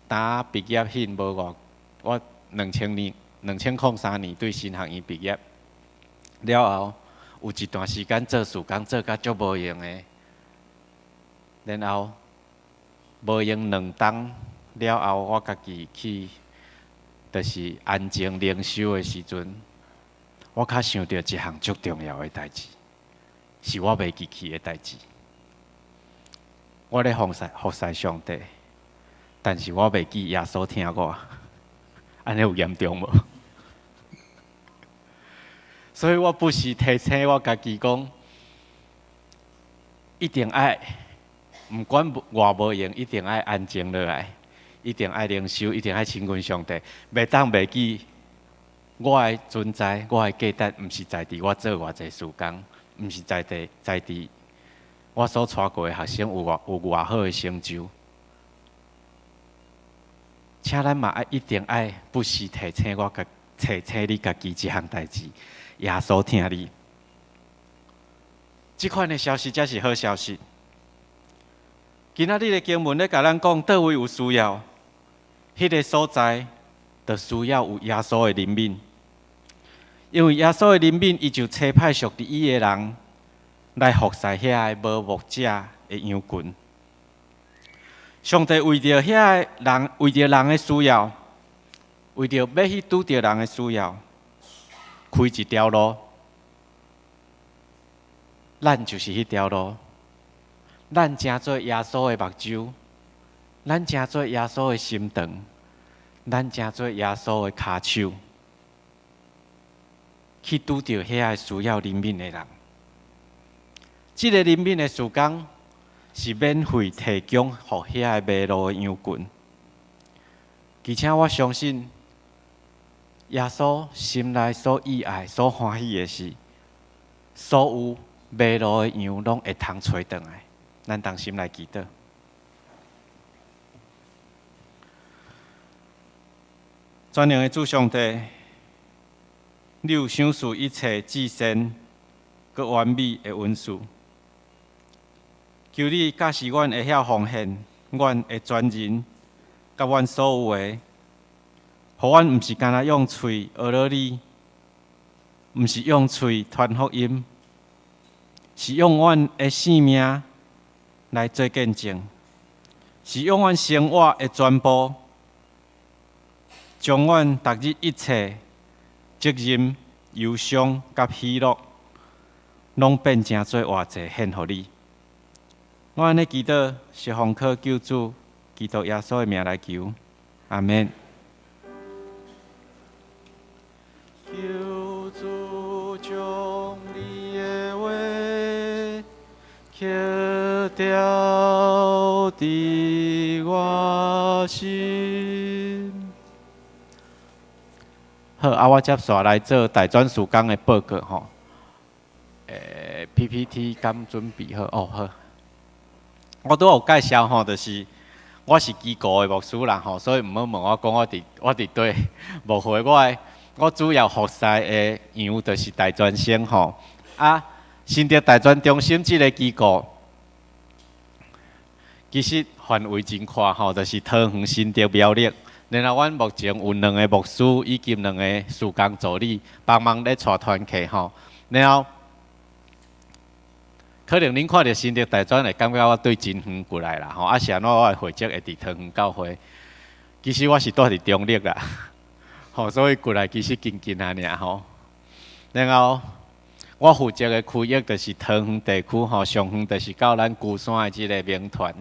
當畢業彼無偌，我2000年、2003年對神學院畢業了後，有一段時間做事工做甲足無閒的，然後無閒2冬了後，我家己去，就是安靜靈修的時陣，我較想著一項足重要的代誌，是我袂記去的代誌。我咧服侍上帝，但是我袂記耶穌疼我，按呢有嚴重無？所以我不時提醒我家己講，一定愛，毋管偌無閒，一定愛安靜落來，一定愛靈修，一定愛親近上帝，袂當袂記我的存在，我的價值，毋是在佇我做偌濟事工，毋是在佇我所帶過的學生有偌好的成就。請咱嘛愛一定愛不時提醒你家己這項代誌，耶穌疼你。這款的消息才是好消息。今仔日的經文咧共咱講，佗位有需要，彼個所在就需要有耶穌的憐憫。因為耶穌的憐憫，伊就差派屬佇伊的人來服侍遐个無牧者的羊群。上帝為著遐个人，為著人的需要，為著欲去拄著人的需要，開一條路，咱就是彼條路。咱成做耶穌的目睭，咱成做耶穌的心腸，咱成做耶穌的跤手，去拄著遐个需要憐憫的人。這個憐憫的事工是免費提供予遐個迷路的羊群，而且我相信耶穌心內所意愛、所歡喜的是，所有迷路的羊攏會通揣轉來。咱同心來祈禱。全能的主上帝，你有賞賜一切至善、閣完美的恩賜。求你教示阮會曉奉獻，阮的全人，佮阮所有的，予阮毋是干焦用喙呵咾你，毋是用喙傳福音，是用阮的性命來做見證，是用阮生活的全部，將阮逐日一切責任、憂傷佮喜樂，攏變成做活祭獻予你。我按呢祈禱，是奉靠救主基督耶穌的名來求，阿們。求主將你的話刻雕佇我心。好，啊，我接紲來做大專事工的報告吼。PPT 敢準備好？哦，好。我拄有介紹吼，就是我是機構的牧師啦吼，所以毋好問我講我佇佗牧會，我主要服侍的羊就是大專生吼。啊，新竹大專中心這个機構，其實範圍真闊吼，就是桃園、新竹、苗栗。然後阮目前有兩个牧師以及兩个事工助理幫忙咧帶團契吼。然後可能恁看著新竹大專會感覺我對真遠過來啦吼，啊是按怎我的會籍會佇桃園教會？其實我是住佇中壢啦，吼，所以過來其實近近仔爾吼。然後我負責的區域就是桃園地區吼，上遠就是到咱龜山的這个銘傳。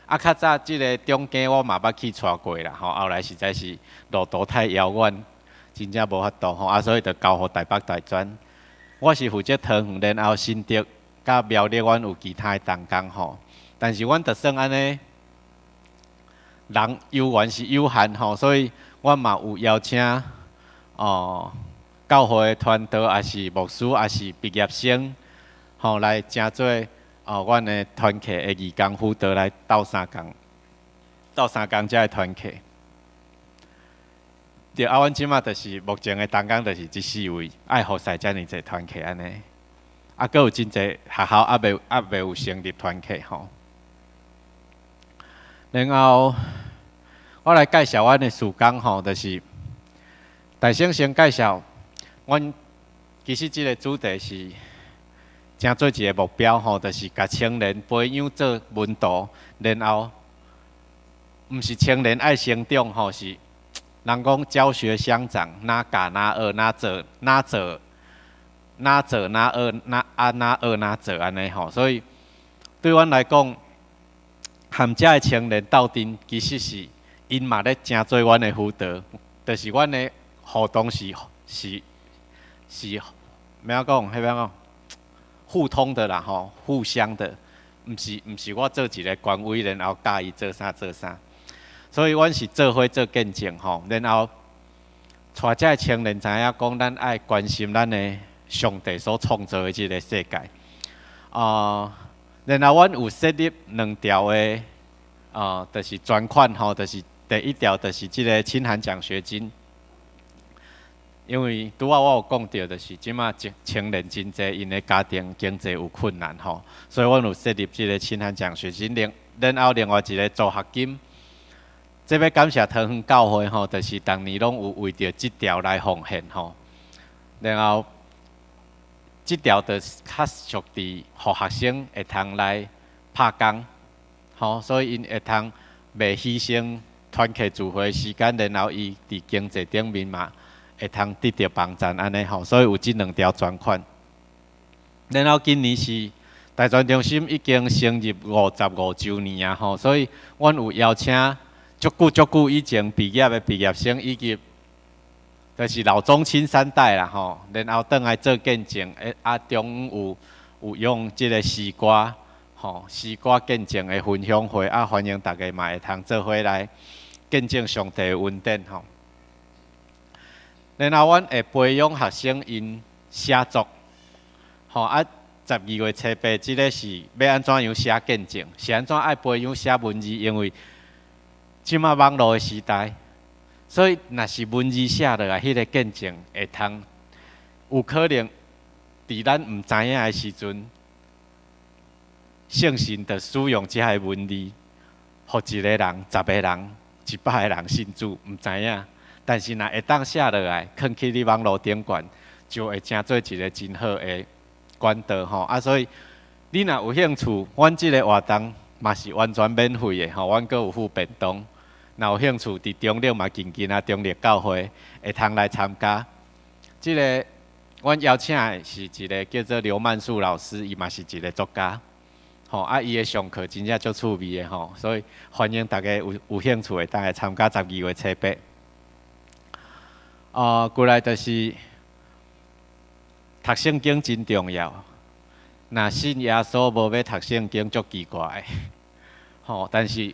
啊，較早這个中間我嘛捌去帶過啦吼，後來實在是路途太遙遠，真正無法度吼，啊，所以就交予台北大專。我是負責桃園，然後新竹佮苗栗，阮有其他的同工吼。但是阮就算按呢，人有緣是有限吼，所以阮嘛有邀請哦，教會的傳道，抑是牧師，抑是畢業生，吼，來成做哦，阮的團契的義工輔導來鬥相共，鬥相共遮的團契。對，啊，阮這馬就是目前的同工，就是這四位，愛服侍遮爾濟團契按呢。啊，閣有真濟學校猶未有成立團契吼。然後我來介紹阮的事工吼，就是大先先介紹，阮其實這个主題是成做一个目標吼，就是共青年培養做門徒，然後毋是青年愛成長吼，是人講教學相長，哪教哪學哪做哪做哪做哪學哪啊哪學哪做按呢吼，所以對阮來講，和遮的青年鬥陣，其實是𪜶嘛咧成做阮的輔導，就是阮的互動是欲怎講？彼欲怎講？互通的啦吼，互相的，毋是我做一个權威，然後教伊做啥做啥。所以阮是做伙做見證吼，然後帶遮的青年知影講，咱愛關心咱的上帝所創造的這个世界。啊，然後阮有設立兩條的，啊，就是專款吼，就是第一條就是這个清寒獎學金。因為拄仔我有講著，就是這馬青年真濟，𪜶的家庭經濟有困難吼，所以阮有設立這个清寒獎學金，然後另外一个助學金。這欲感謝桃園教會吼，就是逐年攏有為著這條來奉獻吼。然後這條就是較屬佇予學生會通來拍工，吼，所以𪜶會通袂犧牲團契聚會時間，然後伊佇經濟頂面嘛會通得著幫贊按呢吼，所以有這兩條專款。然後今年是大專中心已經成立55週年啊吼，所以阮有邀請足久足久以前畢業的畢業生，以及就是老中青三代啦吼，然後轉來做見證，啊中午有用這个詩歌吼，詩歌見證的分享會，啊歡迎大家嘛會通做伙來見證上帝的恩典吼。然後阮會培養學生𪜶寫作，吼啊，12月初8，這个是欲按怎樣寫見證？是按怎愛培養寫文字？因為這馬網路的時代，所以若是文字寫落來，彼个見證會通有可能佇咱毋知影的時陣，聖神就使用這个文字，予一个人、10個人、100個人信主，毋知影。但是若會當寫落來，囥去你網路頂懸，就會成做一个真好的管道吼。啊，所以你若有興趣，阮這个活動嘛是完全免費的吼，阮閣有附便當。若有興趣，佇中壢嘛近近啊，中壢教會會通來參加。這个阮邀請的是一个叫做劉曼樹老師，伊嘛是一个作家，吼啊，伊的上課真正足趣味的吼，所以歡迎大家有興趣的，當來參加12月初8。啊，過來就是讀聖經真重要。若信耶穌無欲讀聖經，足奇怪的，吼。但是，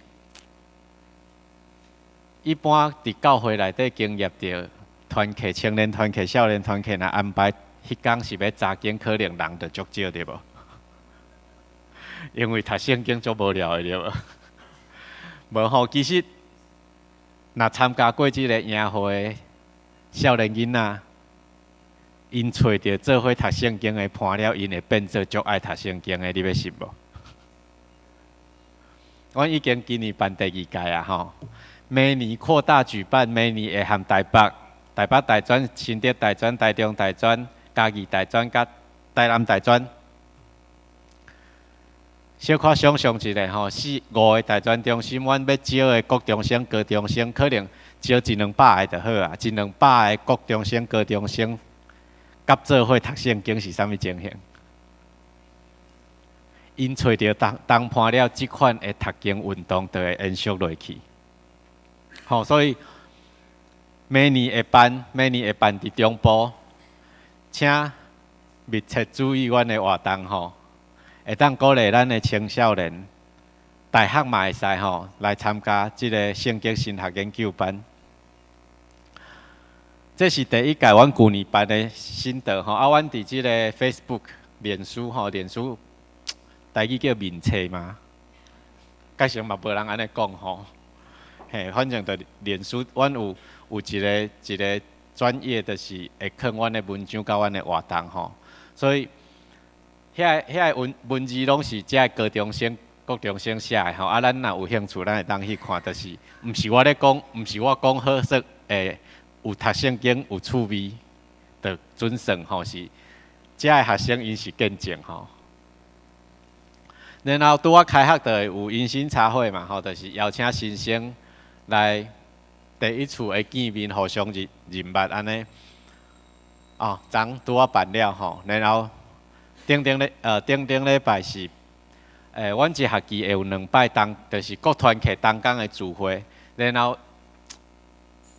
一般佇教會內底經驗著，團契、青年團契、少年團契，若安排彼工是欲查經，可能人就足少對無？因為讀聖經足無聊的對無？無吼，其實若參加過這個營會的少年囡仔，𪜶揣著做伙讀聖經的伴了，𪜶會變做足愛讀聖經的，你欲信無？阮已經今年辦第二屆啊吼，每年擴大舉辦，每年會含台北、台北大專、新竹大專、台中大專、嘉義大專、佮台南大專。小可想象一下吼，四五个大專中心，阮欲招的國中生、高中生，可能招一兩百个就好啊，一兩百个國中生、高中生，佮做伙讀聖經是啥物情形？𪜶揣著同同伴了，這款的讀經運動就會延續落去。吼，所以每年會辦，每年會辦佇中部，請密切注意阮的活動吼，會當鼓勵咱的青少年，大學嘛會使吼來參加這个聖經神學研究班。這是第一屆阮舊年辦的心得吼，啊，阮佇這个 Facebook 臉書吼，臉書台語叫面冊嘛，改成嘛無人按呢講吼，嘿，反正就臉書，阮有有一个一个專頁，就是會囥阮的文章佮阮的活動吼，所以遐遐个文文字攏是遮个高中生、國中生寫的吼，啊，咱若有興趣，咱會當去看，就是毋是我咧講，毋是我講好說，會有讀聖經有趣味，就準算吼，是遮个學生𪜶是見證吼。然後拄仔開學就會有迎新茶會嘛，吼，就是邀請新生來第一次的見面，互相認認捌按呢。哦，昨拄仔辦了吼，然後頂頂禮頂頂禮拜是，阮一學期會有兩擺同，就是各團契同工的聚會，然後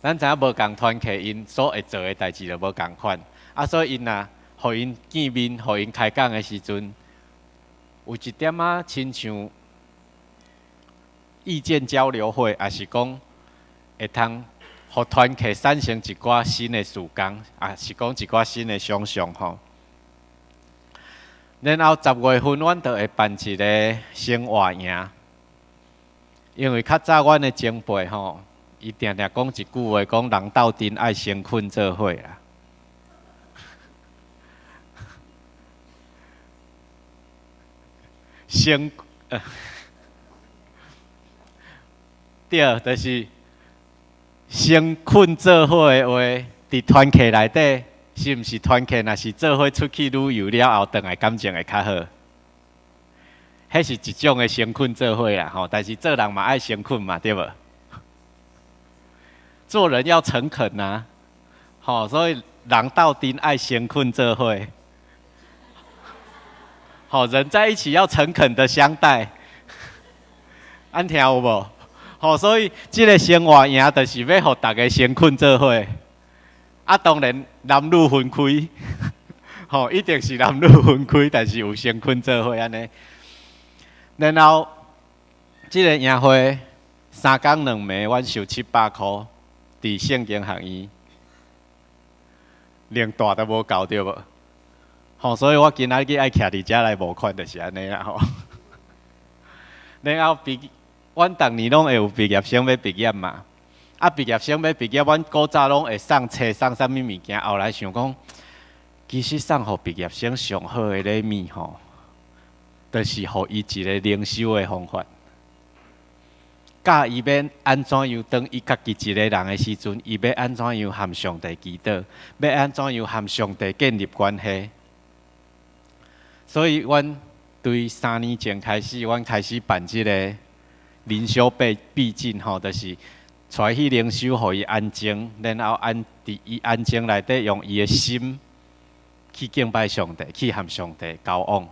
咱知影無仝團契，𪜶所會做的代誌就無仝款，啊，所以𪜶若予𪜶見面，予𪜶開講的時陣，有一點仔親像意見交流會，抑是講會通予團契產生一寡新的事工，抑是講一寡新的想象吼。然後10月份，阮就會辦一个生活營，因為較早阮的前輩吼，伊定定講一句話，講人鬥陣愛誠懇做伙啦。先，對，就是誠懇做伙的話，佇團契內底，是毋是團契？若是做伙出去旅遊了後，轉來感情會較好。彼是一種的誠懇做伙啦，吼。但是做人嘛愛誠懇嘛，對無？做人要誠懇吶，吼，所以人鬥陣愛誠懇做伙。吼，人在一起要誠懇的相待，按聽有無？吼，所以這个生活營就是欲予逐家誠懇做伙。啊，當然男女分開，吼，一定是男女分開，但是有誠懇做伙按呢。然後，這个營會三工兩暝，阮收七百箍，佇聖經學院，連帶都無夠對無？吼，所以我今仔日愛徛佇遮來募款，就是按呢啦吼。然後畢，阮逐年攏會有畢業生欲畢業嘛。啊，畢業生欲畢業，阮古早攏會送冊送啥物物件。後來想講，其實送予畢業生上好的禮物吼，就是予伊一个靈修的方法。教伊欲按怎樣，當伊家己一个人的時陣，伊欲按怎樣和上帝祈禱，欲按怎樣和上帝建立關係。所以，阮對3年前開始，阮開始辦這个靈修必必進吼，就是帶去靈修，予伊安靜，然後安佇伊安靜內底，用伊的心去敬拜上帝，去和上帝交往。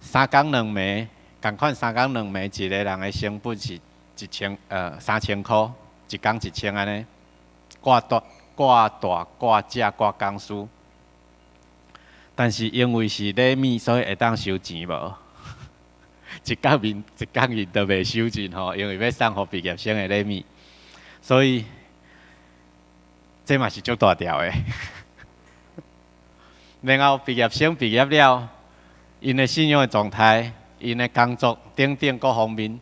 三工兩暝，仝款三工兩暝，一个人的成本是一千3000箍，一工一千按呢，掛大掛大掛食掛講師。但是因為是禮物，所以會當收錢無？一工面一工𪜶都袂收錢吼，因為欲送予畢業生的禮物，所以這嘛是足大條的。然後畢業生畢業了，𪜶的信仰的狀態、𪜶的工作等等各方面，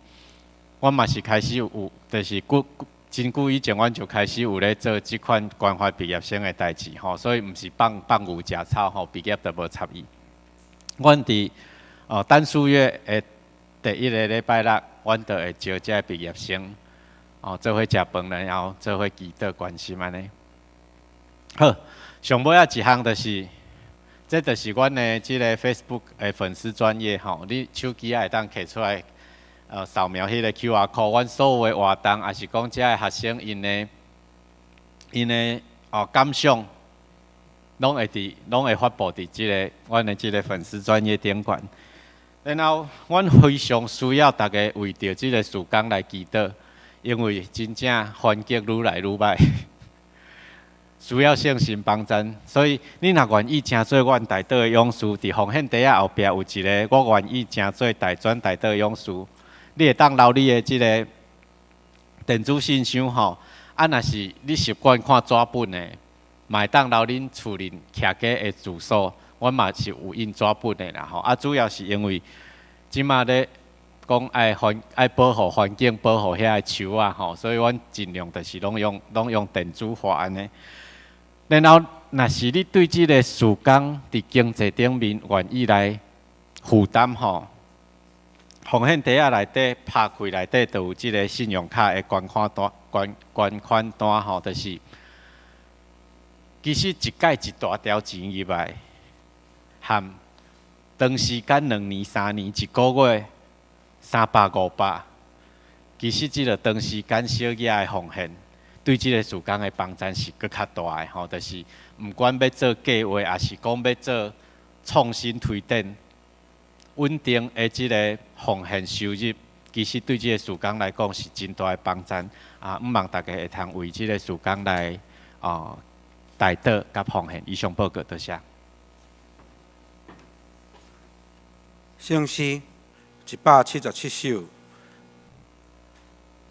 阮嘛是開始有，就是久真久以前，阮就開始有咧做這款關懷畢業生的代誌吼，所以毋是放放牛食草吼，畢業就無插伊。阮佇哦單數月的第一个禮拜六，阮就會招這个畢業生哦，做伙食飯，然後做伙祈禱關心按呢。好，上尾仔一項就是，這就是阮的這个 Facebook 的粉絲專頁吼，你手機仔會當摕出來，掃描彼个 QR code，阮所有的活動，抑是講遮的學生𪜶的哦感想，攏會發布佇這个阮的這个粉絲專頁頂懸。然後，阮非常需要大家為著這个事工來祈禱，因為真正環境愈來愈䆀，需要聖神幫贊。所以，你若願意成做阮代禱的勇士，佇奉獻袋仔後壁有一个我願意成做大專代禱的勇士，你會當留你的這个電子信箱吼。啊，若是你習慣看紙本的，嘛會當留恁厝裡徛家的住所，阮嘛是有印紙本的啦吼。啊，主要是因為這馬咧講愛保護環境，保護遐个樹仔吼，所以阮盡量就是攏用電子化按呢。然後，若是你對這个事工佇經濟頂面願意來負擔吼，奉獻袋仔內底拍開內底就有這个信用卡的捐款單、捐款單吼，就是其實一擺一大條錢入來，含長時間2年、3年、一個月300、500，其實這个長時間小額的奉獻，對這个事工的幫助是閣較大的吼，就是毋管欲做計劃，抑是講欲做創新推展，穩定的這个奉獻收入，其實對這个事工來講是真大的幫助。啊，向望大家會通為這个事工來哦代禱佮奉獻。以上報告，多謝。聖詩177首，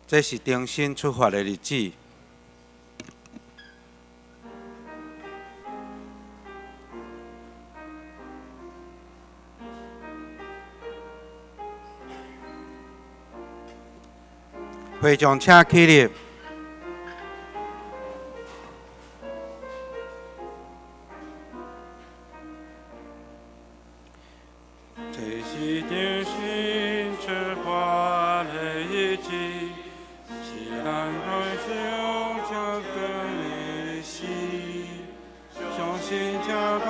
這是重新出發的日子。會眾請起立。這是重新出發的日子，是咱歸向上帝的時，相信這頭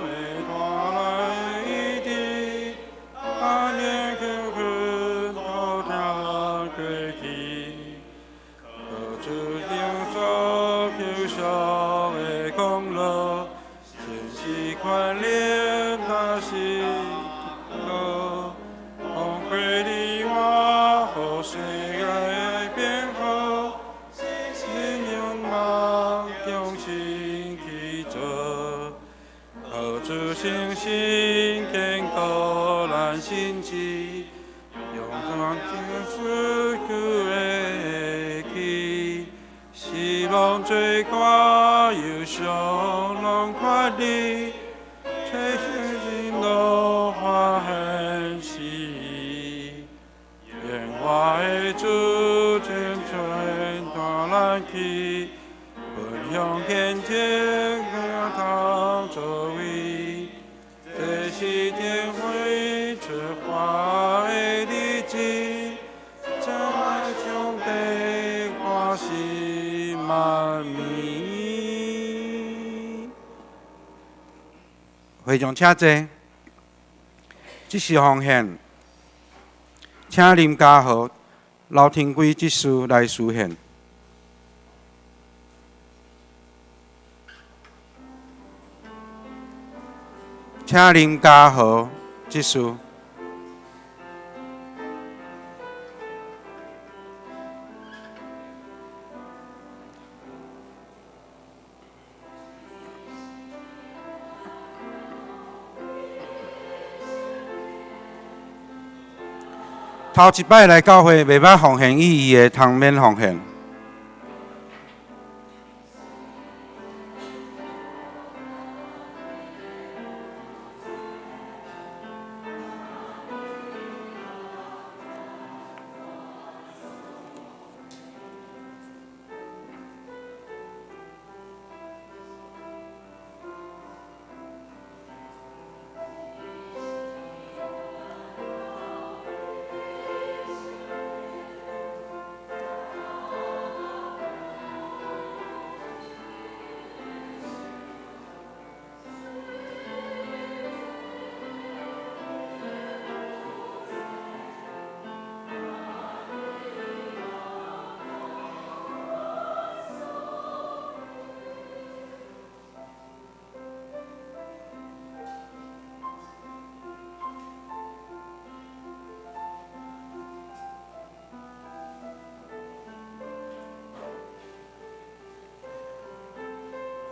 會帶來醫治，阿念求君土聽過去，各自定做求上的功勞，真是權力那是樂，風過你我予世界變好，信仰夢重新去做，靠主信心堅固咱心志，用咱真持久的氣，希望最高憂傷攏看你，吹心樂歡喜，願我的主真傳帶咱去，分享見證各當作為，這是天會出發的日子，真愛上帝歡喜滿面。會眾請坐，這是奉獻，請林家豪、劉廷貴執事來司獻。請林家豪執事。頭一擺來教會，袂捌奉獻意義的，通免奉獻。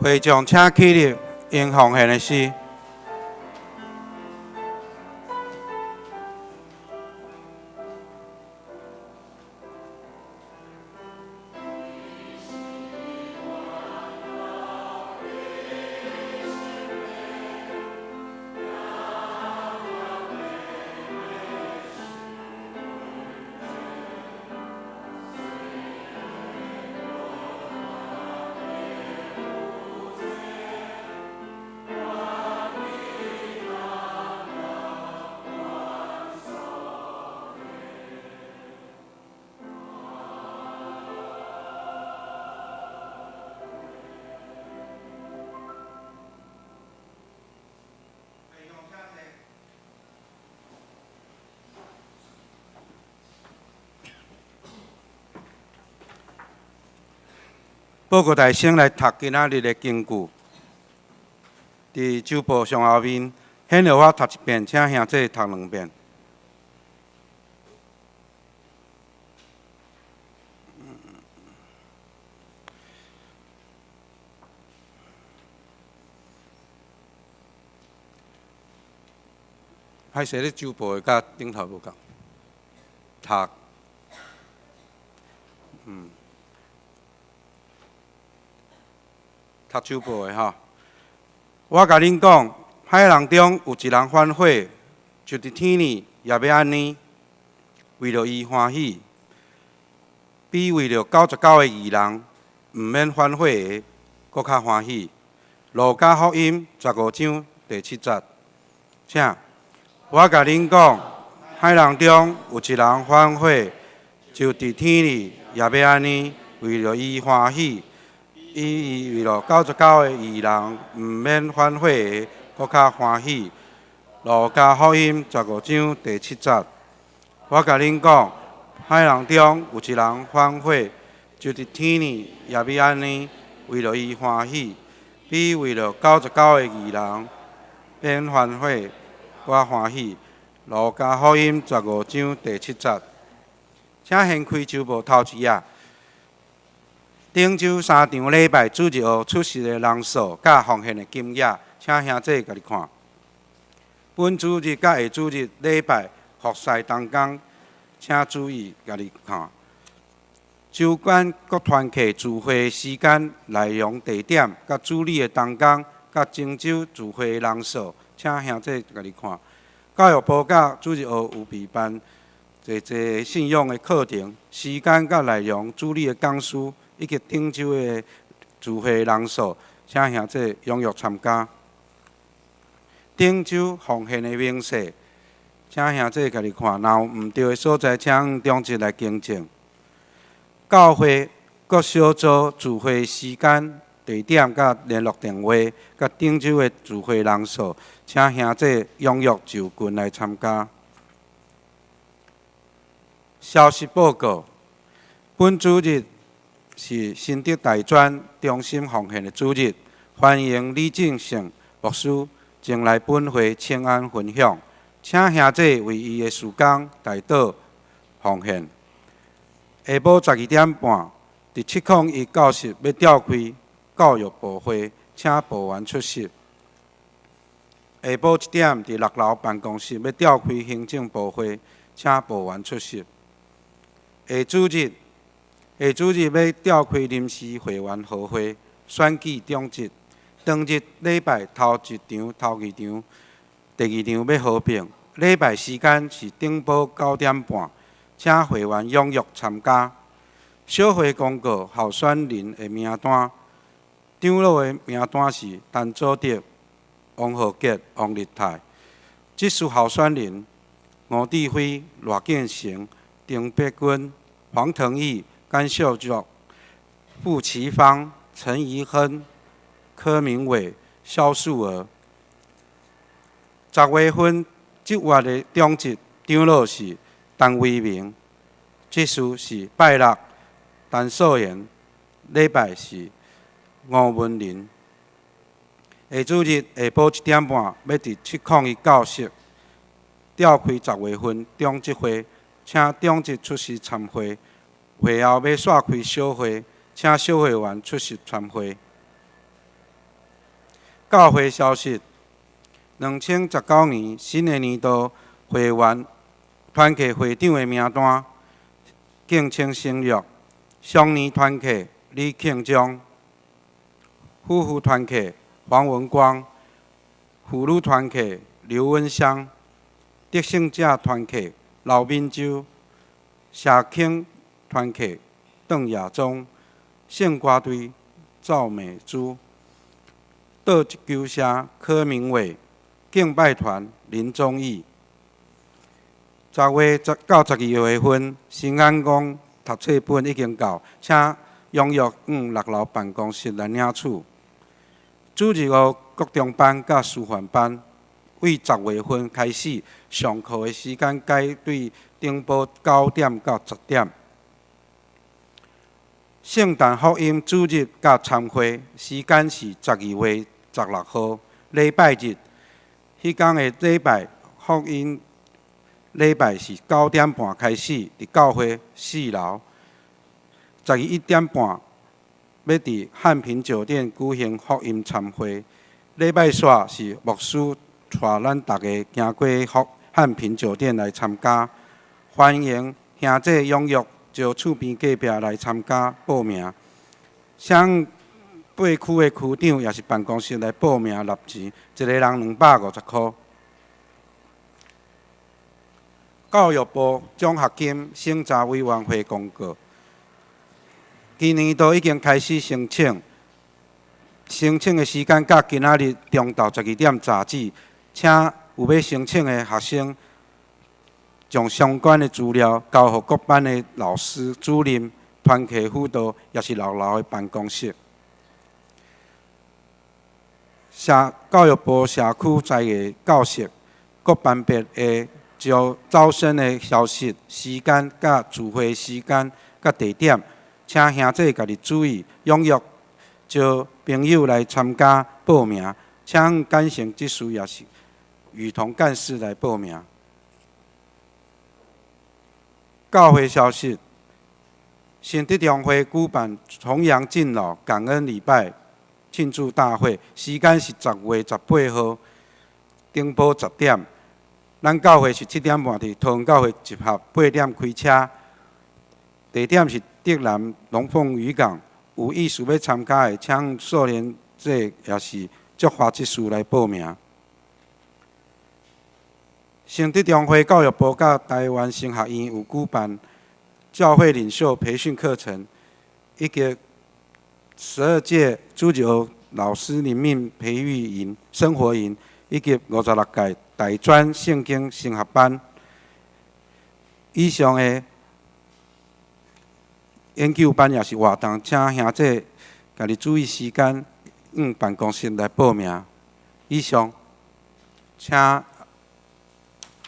會眾請起立，用奉獻的詩。報告大先來讀今仔日的經句，佇周報上後面，顯予我讀一遍，請兄弟讀兩遍。歹勢，你周報的佮頂頭無仝讀，讀周報的吼。我共恁講，歹人中有一人反悔，就佇天呢也欲按呢，為著伊歡喜，比為著99個義人毋免反悔的，閣較歡喜。路加福音15章第7節，請。我共恁講，歹人中有一人反悔，就佇天呢也欲按呢，為著伊歡喜，比為著99個義人毋免反悔的，閣較歡喜。路加福音15章第7節，我共恁講，歹人中有一人反悔，就佇天呢也欲按呢，為著伊歡喜，比為著99個義人免反悔，閣較歡喜。路加福音15章第7節，請掀開周報頭一頁。頂週三場禮拜主日學出席的人數佮奉獻的金額，請兄弟家己看。本主日佮下主日禮拜服侍同工，請注意家己看。周間各團契聚會時間、內容、地點、佮主禮的同工、佮整週聚會的人數，請兄弟家己看。教育部佮主日學有備辦濟濟信仰的課程，時間佮內容、主禮的講師以及頂週的聚會人數，請兄弟踴躍參加。頂週奉獻的明細，請兄弟家己看，若有毋對的所在，請長執來更正。教會各小組聚會時間、地點、佮聯絡電話、佮頂週的聚會人數，請兄弟踴躍就近來參加。消息報告：本主日是新竹大專中心奉獻的主日，歡迎李正勝牧師前來本會請安分享，請兄弟為伊的事工代禱奉獻。下晡12點半，佇701教室欲召開教育部會，請部員出席。下晡1點，佇6樓辦公室欲召開行政部會，請部員出席。下主日，下主日欲召開臨時會員合會，選舉長執。當日禮拜頭一場、頭二場、第二場欲合併。禮拜時間是頂晡9點半，請會員踴躍參加。小會公告候選人的名單，長老的名單是陳祖德、王浩傑、王立泰。執事候選人吳志輝、賴建成、丁碧君、黃騰義、甘秀玉、傅其芳、陳怡亨、柯明偉、蕭素娥。10月份這月的長執長老是陳維明，執事是拜六陳素妍，禮拜是吳文林。下主日下晡1點半，欲佇701教室召開10月份長執會，請長執出席參會。會後欲煞開小會，請小會員出席參會。教會消息：2019年新的年度會員團契會長的名單，敬請省略。雙年團契李慶忠，夫婦團契黃文光，婦女團契劉文香，得勝者團契劉敏洲，社青團契鄧亞忠，聖歌隊趙美珠，桌球社柯明偉，敬拜團林忠義。10月10到12月份，新安宮讀冊本已經到，請踴躍往六樓辦公室來領取。主日學國中班佮師範班，對10月份開始上課的時間改對頂晡9點到10點。聖誕福音主日佮參會時間是12月16號禮拜日，彼工的禮拜福音禮拜是9點半開始，佇教會四樓。11點半欲佇漢平酒店舉行福音餐會。禮拜四是牧師帶咱逐家行過福漢平酒店來參加，歡迎兄弟踴躍招厝邊隔壁來參加報名。請八區的區長也是辦公室來報名納錢，一個人250箍。教育部獎學金審查委員會公告，今年度已經開始申請，申請的時間到今仔日中晝12點截止，請有欲申請的學生，將相關的資料交予各班的老師、主任、團契輔導，抑是六樓的辦公室。社教育部社區才藝教室各班別的招招生的消息、時間、佮聚會時間、佮地點，請兄弟家己注意，踴躍招朋友來參加報名，請感性執事也是與同幹事來報名。教會消息：新德中會舉辦重陽敬老感恩禮拜慶祝大會，時間是10月18號頂晡10點。咱教會是7點半佇桃園教會集合，8點開車。地點是竹南龍鳳漁港。有意思欲參加的，請少年者也是祝華執事來報名。新德中會教育部佮臺灣神學院有舉辦教會領袖培訓課程，以及12屆主日學老師靈命培育營、生活營，以及56屆大專聖經神學班。以上的研究班也是活動，請兄弟家己注意時間，往辦公室來報名。以上，請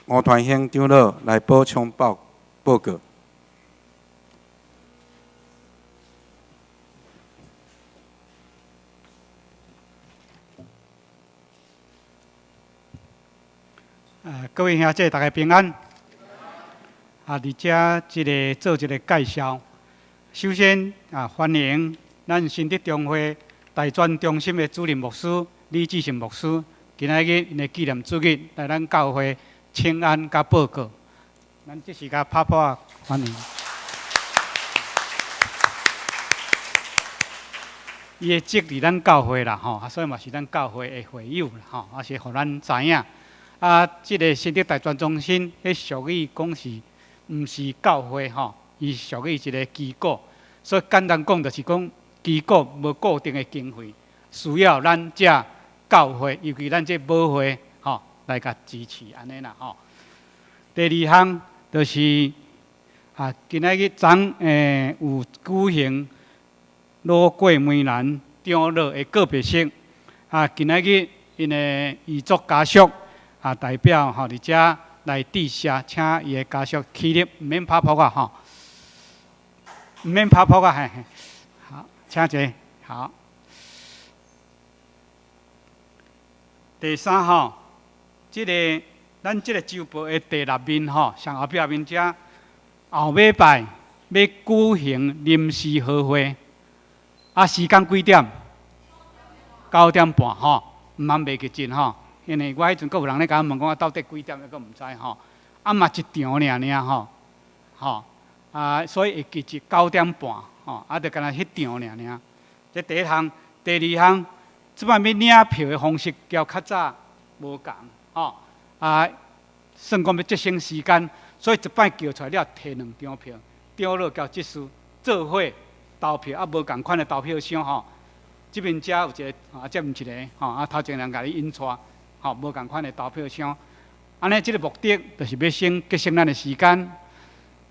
吳團興長老來補充報報告。各位兄弟，大家平安。佇遮這个做一个介紹。首先歡迎咱新德中會大專中心的主任牧師李志成牧師，今仔日𪜶的紀念主日來咱教會請安佮報告。咱這時共拍噗仔歡迎。伊的職佇咱教會啦，吼，所以嘛是咱教會的會友啦，吼，也是予咱知影。這个新德大專中心，彼屬於講是毋是教會吼？伊屬於一个機構，所以簡單講就是講機構無固定的經費，需要咱遮教會，尤其咱這母會吼來共支持按呢啦吼。第二項就是今仔日昨有舉行老郭梅蘭長老的告別式，今仔日𪜶的遺族家屬代表吼佇遮來致謝，請伊的家屬起立，毋免拍噗仔吼。毋免拍噗仔，嘿嘿，好，請坐，好。第三吼，這个咱這个週報的第六面吼，上後壁面遮後禮拜欲舉行臨時合會，時間幾點？9點半吼。毋通袂记得吼，因為我彼陣閣有人咧共我問講啊，到底幾點，猶閣毋知吼。啊嘛一場爾爾吼，吼啊，所以會記得9點半吼，啊，就干焦彼場爾爾。這第一項，第二項，這擺欲領票的方式較較早無仝吼，啊，算講欲節省時間，所以一擺叫出來了，提兩張票，長老佮執事做伙投票，啊，無仝款的投票箱吼。這邊遮有一個，啊，這邊一个，吼，啊，頭前人共你引帶，吼，無仝款的投票箱。按呢，這个目的就是欲省節省咱的時間，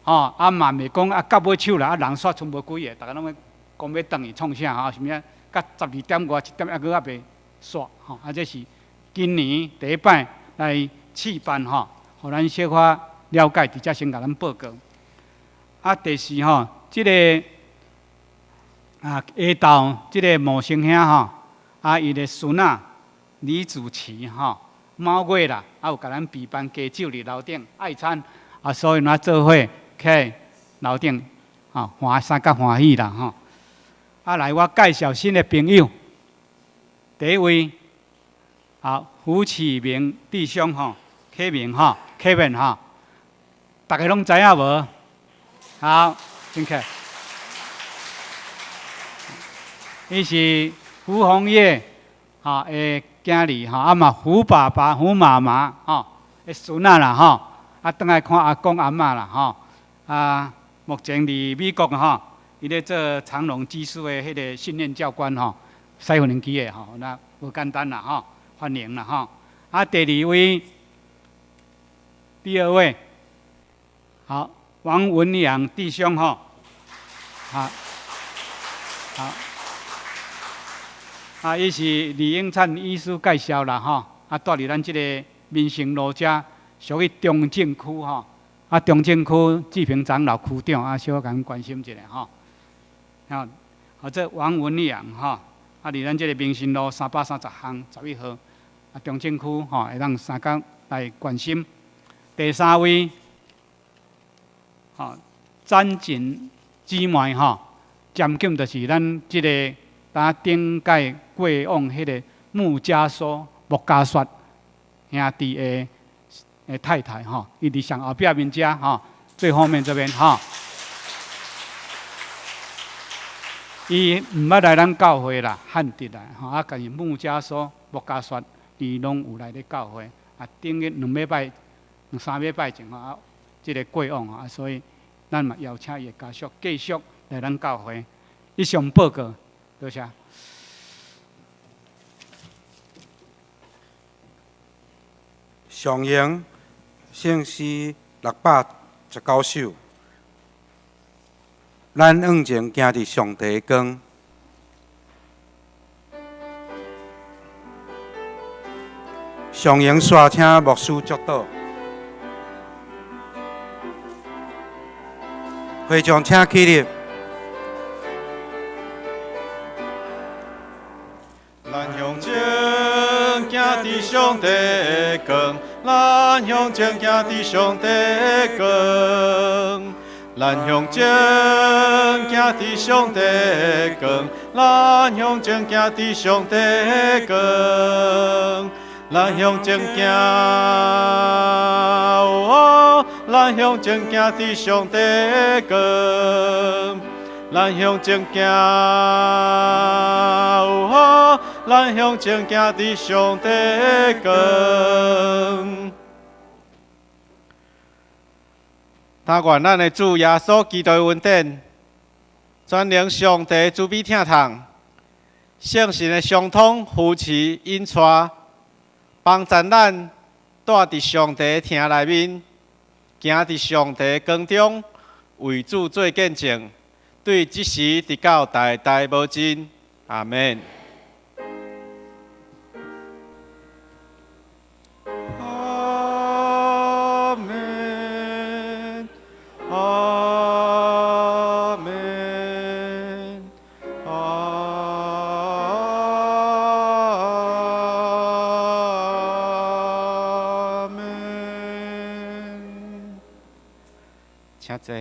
吼，啊嘛袂講啊，到尾手啦，啊人煞賰無幾个，逐家攏欲講欲轉去創啥吼，啥物啊？到12點外1點猶閣猶袂煞，吼，啊，這是今年第一擺來試辦吼，予咱小可了解，佇遮先共咱報告。啊，第四吼，這个。啊，下晝這个茂生兄吼，啊，伊的孫仔李子琪吼，卯月啦，啊有共咱備辦雞酒佇樓頂愛餐，啊，所以咱做伙起來樓頂，吼，歡相較歡喜啦吼。啊，來我介紹新的朋友，第一位，啊，胡啟明弟兄吼，啟明吼，Kevin 吼，逐家攏知影無？好，請起。伊是胡紅葉吼的囝兒吼，啊嘛胡爸爸、胡媽媽吼的孫仔啦吼，啊轉來看阿公阿嬤啦吼，啊目前佇美國吼，伊咧做長榮機師的彼個訓練教官吼，駛飛機的吼，那無簡單啦吼，歡迎啦吼。啊第二位，第二位，好，王文陽弟兄吼，好，好。啊，伊是李英燦醫師介紹啦吼，啊，住佇咱這个民生路遮，屬於中正區吼。啊，中正區志平長老區長啊，小可共關心一下吼。好，好，這王文陽吼，啊，佇咱這个民生路330巷11號，啊，中正區吼，會當相共來關心。第三位，吼，詹錦姊妹吼，詹錦就是咱這个。呾頂擺過往彼个穆家所穆家雪兄弟的的太太吼，伊佇上後壁面遮吼，最後面這邊吼。伊毋捌來咱教會啦，漢直啦吼，啊，但是穆家所穆家雪，伊攏有來咧教會，啊，頂個兩禮拜、兩三禮拜前吼，啊，這个過往啊，所以咱嘛邀請伊的家屬繼續來咱教會。以上報告。多謝。上榮聖詩619首，咱向前行佇上帝的光。上榮煞請牧師祝禱，會眾請起立。咱向前行佇上帝的光，咱向前行佇上帝的光，咱向前行佇上帝的光，咱向前行佇上帝的光，咱向前行，哦，咱向前行佇上帝的光。咱向前行，哦，咱向前行佇上帝的光。但願咱的主耶穌基督的恩典，全能上帝慈悲疼痛，聖神的相通扶持引帶，幫助咱住佇上帝的廳內面，行佇上帝的光中，為主做見證。對這時直到代代無盡，阿們。阿們，阿們，阿們。請坐。